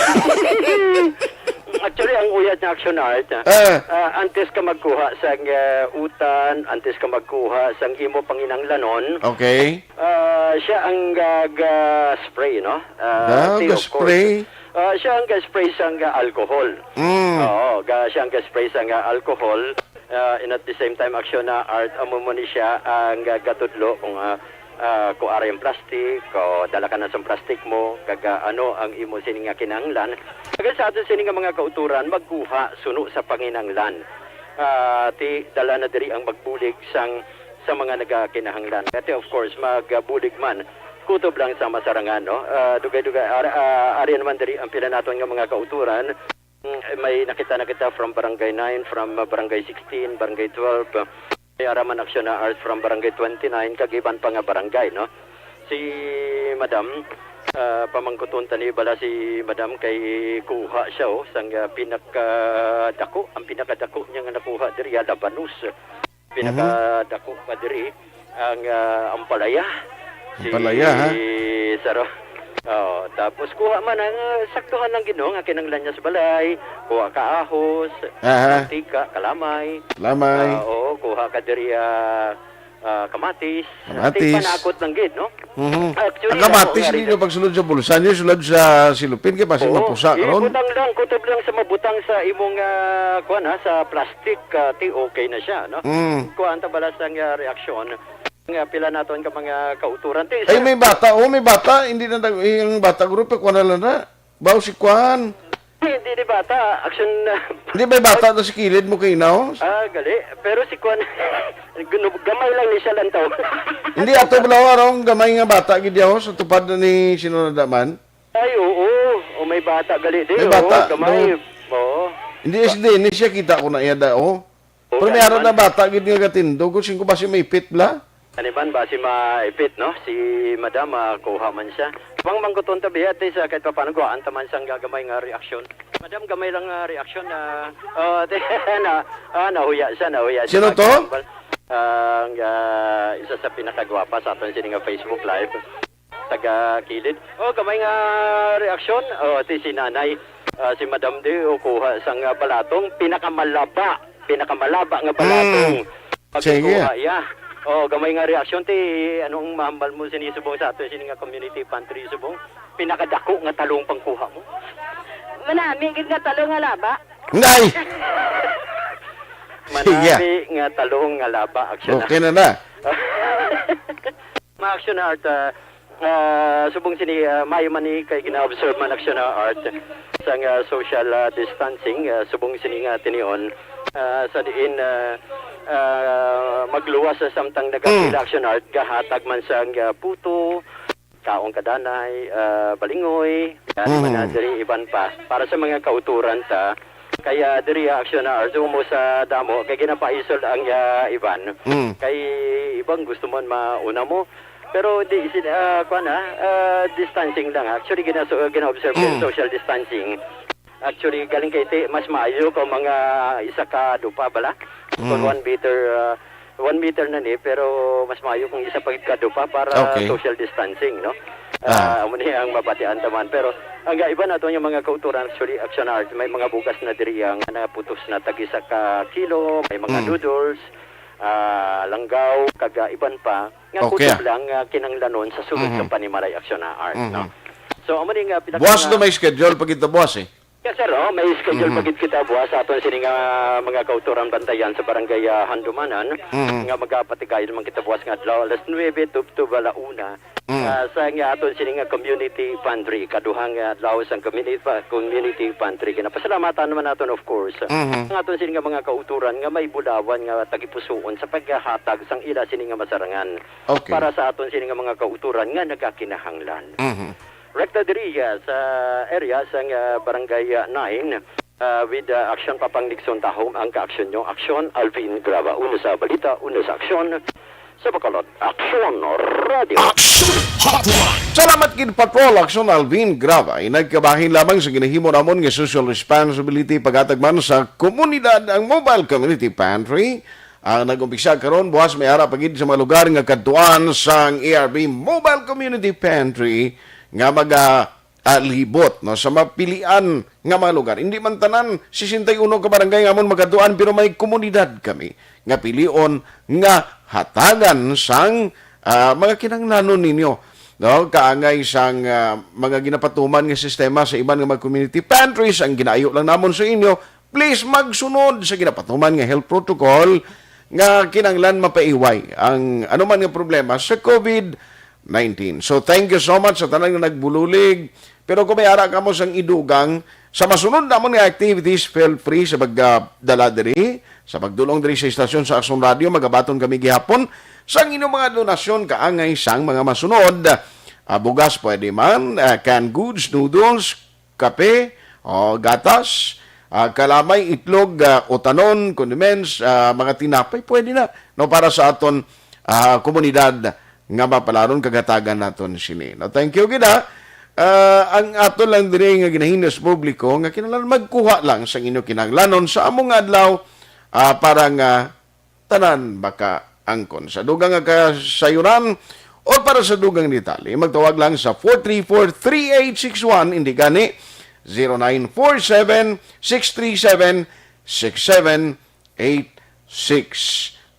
Actually, ang uyad na Action Art, ah, Eh. ah, antes ka magkuha sa, ah, utan, antes ka magkuha sa imo panginahanglanon, Okay. ah, siya ang ga-, ga-spray, no? Ah, Ah, si, of course, ga-spray? ah, siya ang ga-spray sa, ah, alcohol. Mm. Oo, ga-, siya ang ga-spray sa, ah, alcohol. Ah, and at the same time, Action na Art, amo mo ni siya ang ga-, gatudlo kung, ah, ah, kung ari ang plastic, o dala ka na sa plastic mo, kag, ah, ano ang imo sini nga kinahanglan. Kag sa aton sini nga mga kauturan, magkuha suno sa panginahanglan. Ah, ti, dala na diri ang magbulig sang, sa mga nagakinahanglan. Kati, of course, magbulig man, kutob lang sa masarangan, no? Ah, dugay-dugay, ar-, ah, ari naman diri ang pila naton nga mga kauturan. Mm, may nakita na kita from Barangay nine, from, uh, Barangay sixteen, Barangay twelve. May ara man Action na Art from Barangay twenty-nine, kag iban pa nga barangay, no? Si Madam, uh, pamangkuton ta ni bala si Madam kay kuha siya, oh, sang, uh, pinakadako, ang pinakadako niya nga nakuha diri, ah, labanos. Pinakadako pa diri ang, ah, ampalaya. Si Ampalaya, ha? Saro. Oh, tapos kuha man ang, ah, saktuhan lang gid, no, nga kinahanglan niya sa balay. Kuha ka ahos, Aha. mantika, kalamay. Kalamay. Ah, oo, kuha ka diri, ah, ah, kamatis. Kamatis. Ti panakot lang gid, no? Mhm. Actually, Ang kamatis, ako nga hindi rin nyo pagsulod sa bulsa nyo, sulod sa silupin, kay basi Oo, mapusa karon. Ibutang lang, kutob lang sa mabutang sa imong, ah, kuwan, ha, sa plastic, ah, ti okay na siya, no? Mm. Kuwan ta bala sang, ah, reaksyon. Nga pila naton ka mga kauturan. Ti, Ay, sa may bata, oh, may bata, hindi na nag-, eh, ang bata group, eh, kuwan na lang na. Baw si kuwan. Hindi ni bata, action na. Hindi, may bata na si kilid mo kayo na, oh. Ah, gali. Pero si kuwan, gunu-, gamay lang ni siya lang tao. Hindi, ato bala, arong gamay nga bata, gid yaw, sa tupad na ni sino na daman. Ay, oo. O, may bata gali di, May oo, bata, gamay. no? Oo. Hindi, si Dennis siya, kita ko na iya da, oh. Oo, Pero may gamay aral man. na bata, gid nga gatindog, kung singko ba si may pit bla? Ani man ba si maipit, no? Si Madam, ah, kuha man siya. Pang mangkuton ta biya, at least, ah, kahit pa paano, guwaan ta man sang gagamay nga reaksyon. Madam, gamay lang nga reaksyon na, oh, na, ah, nahuya siya, nahuya siya. Sino to? Ang, ah, isa sa pinakagwapa sa aton sini nga Facebook Live. Taga kilid. Oh, gamay nga reaksyon. Oh, ti si Nanay, ah, si Madam di, oh, kuha sang, ah, balatong, pinakamalaba, pinakamalaba nga balatong. Mm. Sige. Pagkuha, yeah. Oh, gamay nga reaksyon ti, anong mahambal mo sini subong sa aton sini nga community pantry subong? Pinakadako nga talong pangkuha mo? Manami gid nga talong nga laba. Nay! Sige. Manami nga talong nga laba, action na. Okay na na. Mga action na art, ah, ah, subong sini, ah, maayo man ni kay gina-observe man action na art sang, ah, social, ah, distancing, ah, subong sini nga tinion, ah, sa diin, ah, ah, magluwas sa samtang nagapila Mm. action art, gahatag man sang, ah, puto, kaon kadanay, ah, balingoy, gani man na Mm. diri iban pa para sa mga kauturan ta. Kaya diri action na art mo sa damo kay ginapaisol ang, ah, iban. Mm. Kay ibang gusto man mauna mo. Pero di sila, ah, kuwan, ah, ah, distancing lang. Actually, ginaso-, gina-observe yung Mm. social distancing. Actually, galing kay ti, mas maayo kung mga isa ka dupa bala. Kung Mm. one meter, ah, one meter na ni, pero mas maayo kung isa pa gid ka dupa para Okay. social distancing, no? Ah. Ah, amo ni ang mabatian taman. Pero ang iba nato yung mga kauturan, actually, action art, may mga bugas na diri ang naputos na tag isa ka kilo, may mga Mm. noodles, ah, langgaw, kag, ah, iban pa, nga Okay, kutob ah. lang, ah, kinahanglanon sa sulod Mhm. sa panimalay action na art, Mhm. no? So, amo ni nga pinaka- Buwas na may schedule pa kita buwas, eh. Yes, sir, oh, may schedule Mhm. pa gid kita buwas sa aton sini nga mga kauturan bantayan sa barangay, ah, Handumanan, Mhm. nga magapatigayon man kita buwas nga adlaw, alas nuebe tubtob ala una, Mm. ah, sa nga aton sini nga community pantry, kaduhang, ah, adlaw sang community pa-, community pantry. Ginapasalamatan naman naton, of course, Mhm. ang aton sini nga mga kauturan nga may bulawan nga tagipusuon sa paghatag sang ila sini nga masarangan Okay. para sa aton sini nga mga kauturan nga nagakinahanglan. Mhm. Rekta diri, ah, sa area sang, ah, Barangay, ah, nine, ah, with, ah, Action Papang Nixon Tahom ang kaaksyon nyo. Aksyon, Alvin Graba. Una sa balita, una sa aksyon. Sa Bacolod, Aksyon Radio. Action Hotline. Salamat gid, Patrol Aksyon Alvin Graba. Inagkabahin lamang sa ginahimo namon nga social responsibility paghatag man sa komunidad ang Mobile Community Pantry. Ang nag-umpisa karon, buwas may ara pa gid sa mga lugar nga kadtuan sang A R B Mobile Community Pantry nga maga-, ah, libot, no, sa mapilian nga mga lugar. Hindi man tanan sesenta y uno ka barangay nga amon magadtuan, pero may komunidad kami nga pilion nga hatagan sang, ah, mga kinahanglanon ninyo, no, kaangay sang, ah, mga ginapatuman nga sistema sa iban nga mga community pantries. Ang ginaayo lang namon sa inyo, please magsunod sa ginapatuman nga health protocol nga kinahanglan mapaiway ang anuman nga problema sa COVID nineteen. So, thank you so much sa tanan nga nagbululig. Pero kung may ara kamo sang idugang sa masunod namon nga activities, feel free sa pagdala diri, sa pagdulong diri sa istasyon sa Aksyon Radio. Magabaton kami gihapon sang inyong mga donasyon kaangay sang mga masunod. Ah, bugas pwede man, ah, canned goods, noodles, kape, o gatas, ah, kalamay, itlog, ah, utanon, condiments, ah, mga tinapay, pwede na, no, para sa aton, ah, komunidad nga mapalaron kag hatagan naton sini. No, thank you gid, ha. Ah, ang aton lang diri nga ginahinyo sa publiko nga kinahanglan magkuha lang sa inyo kinahanglanon sa among adlaw, ah, para nga tanan makaangkon. Sa dugang nga kasayuran o para sa dugang detalye, magtawag lang sa four three four, three eight six one, hindi gani, zero nine four seven, six three seven, six seven eight six.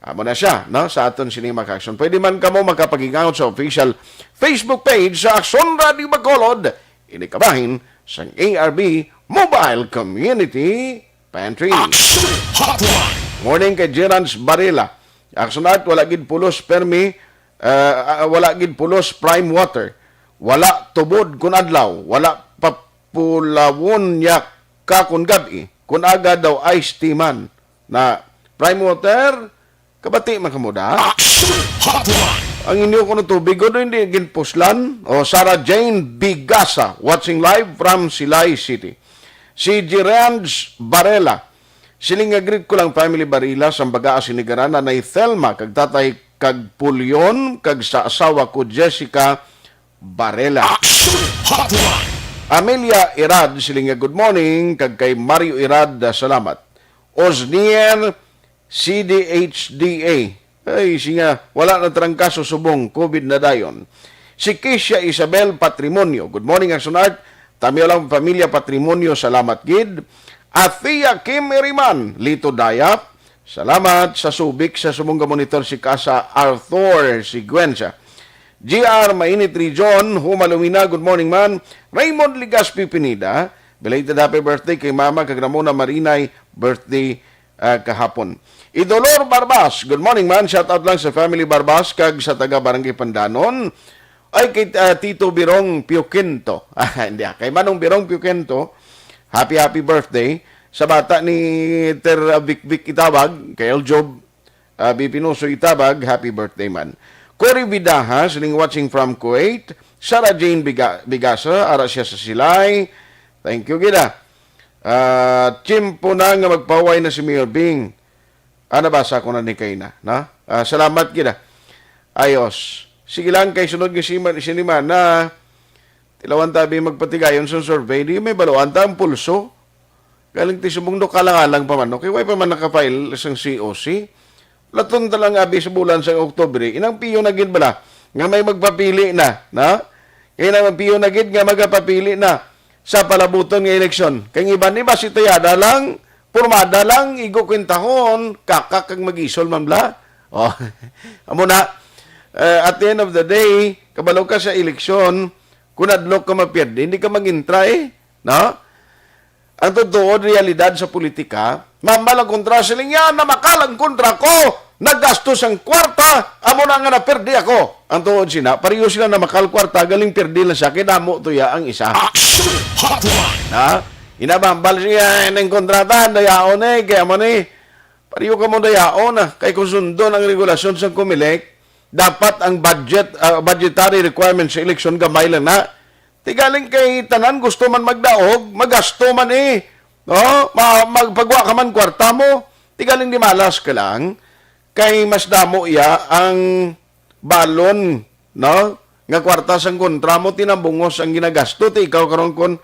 Amo na siya, no? Sa aton sini mga kaaksyon. Pwede man kamo makapaghingangot sa official Facebook page sa Aksyon Radio Bacolod. Ini kabahin sang A R B Mobile Community Pantry. Action Hotline. Morning kay Gerance Barela. Action Art, wala gid pulos permi, ah, ah, wala gid pulos prime water. Wala tubod kun adlaw, wala papulawon niya ka kun gab-i. Kun aga daw ice tea man. Na prime water, kabati man kamo da. Action Hotline. Ang inyo kuno tubig, kuno hindi ginpuslan. O, Sarah Jane Bigasa, watching live from Silay City. Si Gerance Barela, siling nga greet ko lang family Barila, sang baga sinigaran, Nanay Thelma, kag Tatay kag Pulyon, kag sa asawa ko, Jessica Barela. Action Hotline. Amelia Irad, siling nga, "Good morning," kag kay Mario Irad, ah, salamat. Osnier C D H D A. Ay, siya, wala na trangkaso subong, covid na dayon. Si Keisha Isabel Patrimonio. "Good morning, Action Art. Tamiyo lang, pamilya Patrimonio, salamat gid." Athea Kim Iriman, Lito Dayap. Salamat sa Subic sa subong ga monitor si Kasa Arthur Siguenza. G R Mainit Region, Huma Lumina, "Good morning, man." Raymond Legaspi Pineda, belated happy birthday kay Mama kag Ramona Marinay, birthday, ah, kahapon. Idolor Barbas, "Good morning, man. Shout out lang sa family Barbas kag sa taga Barangay Pandanon." Ay, kay, ah, Tito Birong Piuquinto. Ah, hindi, ah. Kay Manong Birong Piuquinto, happy, happy birthday. Sa bata ni Ter, ah, Vic Vic Itabag, kay El Job, ah, B P Nuso Itabag, happy birthday, man. Cory Vidaja, siling, watching from Kuwait. Sarah Jane Biga-, Bigasa, ara siya sa Silay. Thank you, gid, ah. Ah, tiyempo na nga magpahuway na si Mayor Bing. Ah, nabasa ko na ni kay na, no? Ah, salamat gid, ah. Ayos. Sige lang, kay sunod nga sima-, sinimana, tilawan ta abi magpatigayon sa survey, di may baluan ta ang pulso. Galing ti subong do kalangalang pa man, no? Kay way pa man naka-file sang C O C. Laton ta lang abi sa bulan sa Oktubre, inang piyo na gid bala nga may magpapili na, no? Kay nang piyo na gid nga magapapili na sa palabuton nga eleksyon. Kay ang iban ni basi tuyada lang, pormada lang, igo kwentahon, kakak kag magisol man bala. Oh, amo na. Eh, at the end of the day, kabalo ka sa eleksyon, kung adlok ka mapiyerde, hindi ka mag-intra, eh. No? Ang totoo, realidad sa politika, mambal ang kontra, siling niya, "Namakal ang kontra ko, naggastos ang kwarta, amo na nga napirdi ako." Ang tuod sina, pareho sila namakal kwarta, galing pirdi lang siya, kay damo to ya ang isa. Action Hotline! Ha? Inabambal siya, "Nang kontrata, dayaon eh, kaya mo ni, pareho ka mo dayaon ah." Kay kung sundon ang regulasyon sa Comelec, dapat ang budget, ah, budgetary requirements sa eleksyon, gamay lang na. Ti galing kay tanan gusto man magdaog, magasto man eh. No? Ma-, magpagwa ka man kwarta mo, ti galing di malas ka lang. Kay mas damo iya ang balon, no? Nga kwarta sang kontra mo, tinambungos ang ginagasto. Ti ikaw karon kon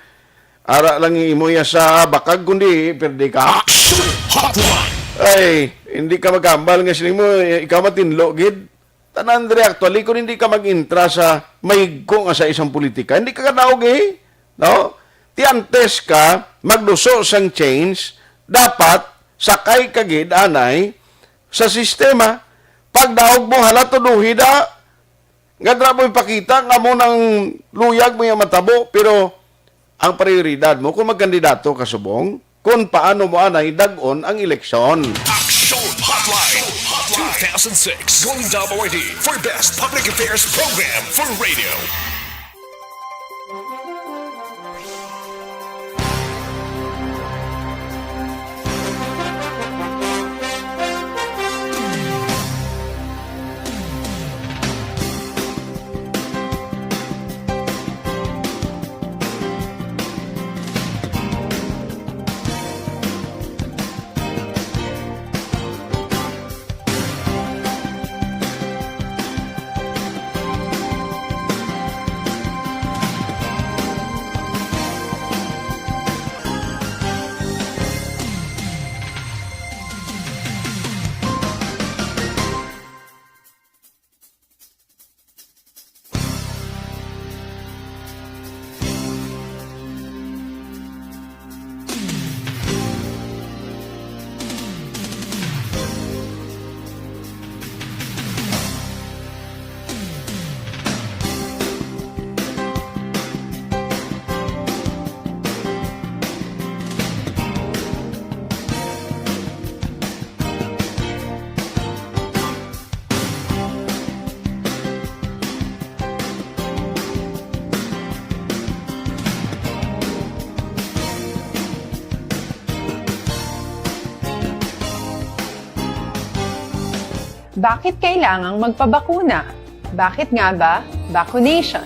ara lang imo iya sa bakag, kundi pirdi ka. Action Hotline! Ay, hindi ka magambal nga sini mo, ikaw matinlo gid. Tanan diri actually, kung hindi ka mag-intra sa mahigko nga sa isang politika, hindi ka kadaog eh, no? Ti antes ka magduso sang change, dapat sakay ka gid anay sa sistema. Pagdaog mo, hala, tuduhi da. Nga dira mo ipakita nga mo nang luyag mo yung matabo, pero ang prioridad mo kung magkandidato ka subong, kung paano mo anay dag-on ang eleksyon. Action Hotline two thousand six Golden Dome Awardee for Best Public Affairs Program for Radio. Bakit kailangang magpabakuna? Bakit nga ba vaccination?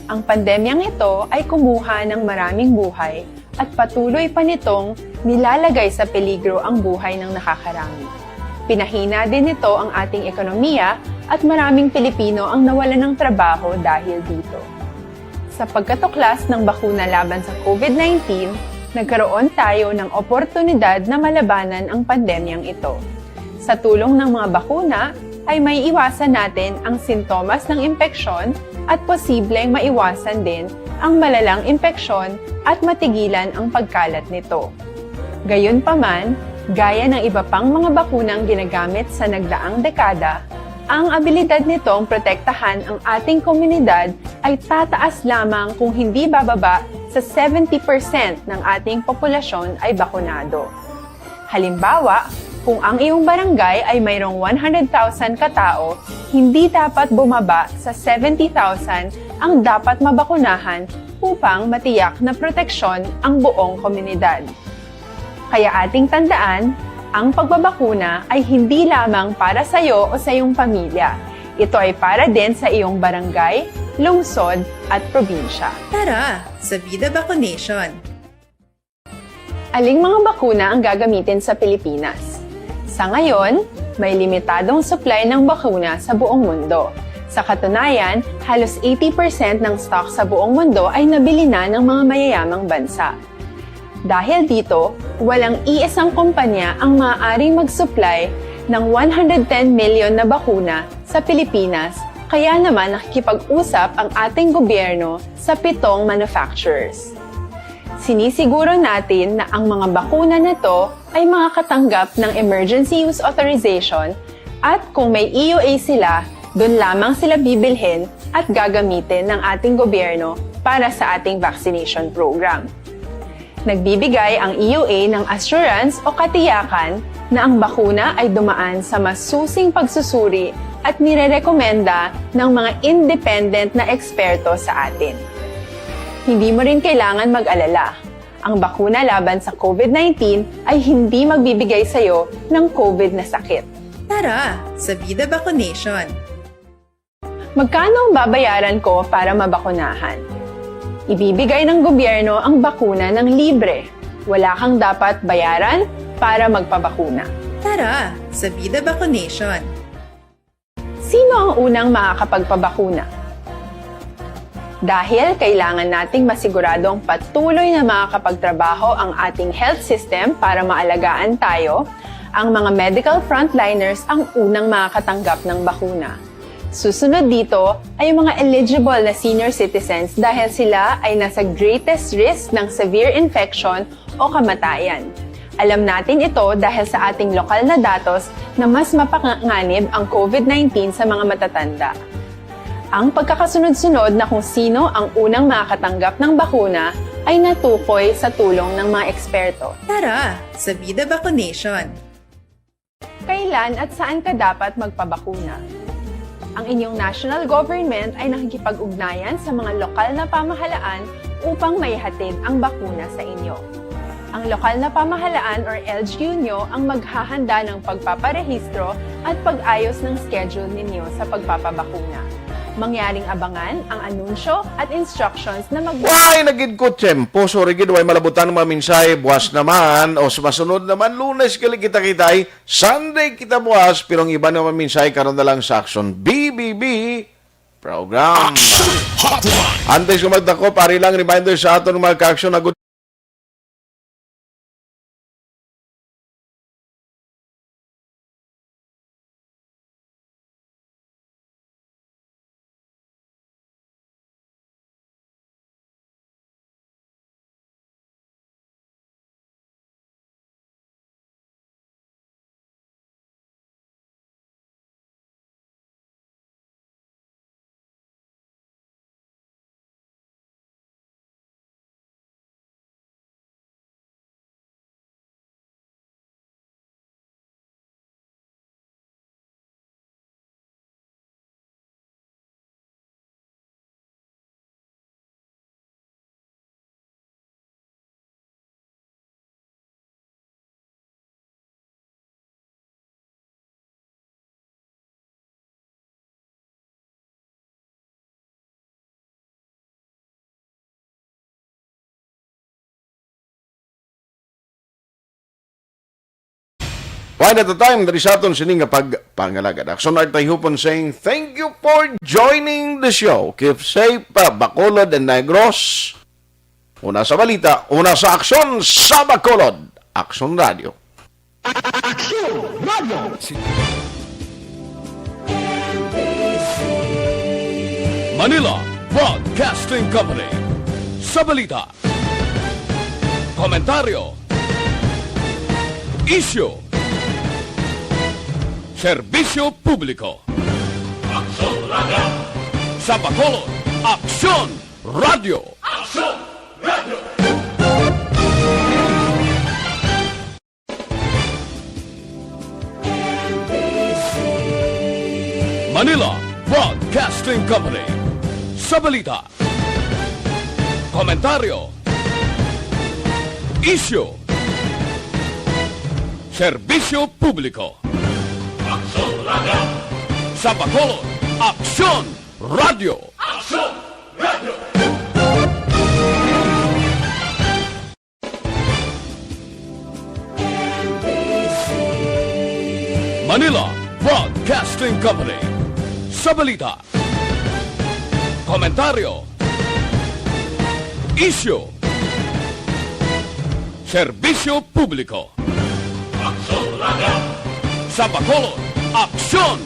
Ang pandemyang ito ay kumuha ng maraming buhay at patuloy pa nitong nilalagay sa peligro ang buhay ng nakakarami. Pinahina din nito ang ating ekonomiya at maraming Pilipino ang nawalan ng trabaho dahil dito. Sa pagkatuklas ng bakuna laban sa COVID nineteen, nagkaroon tayo ng oportunidad na malabanan ang pandemyang ito. Sa tulong ng mga bakuna, ay maiiwasan natin ang sintomas ng impeksyon at posibleng maiwasan din ang malalang impeksyon at matigilan ang pagkalat nito. Gayunpaman, gaya ng iba pang mga bakunang ginagamit sa nagdaang dekada, ang abilidad nitong protektahan ang ating komunidad ay tataas lamang kung hindi bababa sa seventy percent ng ating populasyon ay bakunado. Halimbawa, kung ang iyong barangay ay mayroong one hundred thousand katao, hindi dapat bumaba sa seventy thousand ang dapat mabakunahan upang matiyak na proteksyon ang buong komunidad. Kaya ating tandaan, ang pagbabakuna ay hindi lamang para sa iyo o sa iyong pamilya. Ito ay para din sa iyong barangay, lungsod, at probinsya. Tara, sa Vida Vaccination! Aling mga bakuna ang gagamitin sa Pilipinas? Sa ngayon, may limitadong supply ng bakuna sa buong mundo. Sa katunayan, halos eighty percent ng stock sa buong mundo ay nabili na ng mga mayayamang bansa. Dahil dito, walang iisang kumpanya ang maaaring mag-supply ng one hundred ten million na bakuna sa Pilipinas, kaya naman nakikipag-usap ang ating gobyerno sa pitong manufacturers. Sinisiguro natin na ang mga bakuna na to ay makakatanggap ng emergency use authorization at kung may E U A sila, doon lamang sila bibilhin at gagamitin ng ating gobyerno para sa ating vaccination program. Nagbibigay ang E U A ng assurance o katiyakan na ang bakuna ay dumaan sa masusing pagsusuri at nirerekomenda ng mga independent na eksperto sa atin. Hindi mo rin kailangan mag-alala. Ang bakuna laban sa COVID nineteen ay hindi magbibigay sa iyo ng COVID na sakit. Tara, sa Vida Vaccination! Magkano ang babayaran ko para mabakunahan? Ibibigay ng gobyerno ang bakuna ng libre. Wala kang dapat bayaran para magpabakuna. Tara, sa Vida Vaccination! Sino ang unang makakapagpabakuna? Dahil kailangan nating masiguradong patuloy na makakapagtrabaho ang ating health system para maalagaan tayo, ang mga medical frontliners ang unang makakatanggap ng bakuna. Susunod dito ay ang mga eligible na senior citizens dahil sila ay nasa greatest risk ng severe infection o kamatayan. Alam natin ito dahil sa ating lokal na datos na mas mapanganib ang COVID nineteen sa mga matatanda. Ang pagkakasunod-sunod na kung sino ang unang makakatanggap ng bakuna ay natukoy sa tulong ng mga eksperto. Tara, sa Vida Vaccination! Kailan at saan ka dapat magpabakuna? Ang inyong national government ay nakikipag-ugnayan sa mga lokal na pamahalaan upang maihatid ang bakuna sa inyo. Ang lokal na pamahalaan or L G U nyo ang maghahanda ng pagpaparehistro at pag-ayos ng schedule ninyo sa pagpapabakuna. Mangyaring abangan ang anunsyo at instructions na mag- Why na gid ko tiyempo? Sorry gid, way malabutan nga mga mensahe. Buwas naman, o sa masunod naman, Lunes gali kita kitay, Sunday kita buwas, pero ang iban nga mga mensahe karon na lang sa Aksyon B B B program. Aksyon Hotline. Antes ko magdakop, ari lang reminder sa aton mga ka-aksyon na One at a time, diri sa aton sini nga pagpangalagad. Action Art Tayhupon saying, "Thank you for joining the show. Keep safe, uh, Bacolod and Negros." Una sa balita, una sa aksyon sa Bacolod. Aksyon Radio. Aksyon Radio. Manila Broadcasting Company. Sa balita, komentaryo, isyu, serbisyo publiko. Aksyon Radio. Sa Bacolod, Aksyon Radio. Aksyon Radio. Manila Broadcasting Company. Sa balita, komentaryo, isyu, serbisyo publiko. Aksyon Radio. Sa Bacolod, Aksyon Radio. Aksyon Radio. Manila Broadcasting Company. Sa balita, komentaryo, isyu, serbisyo publiko. Aksyon Radio. Sa Bacolod, Aksyon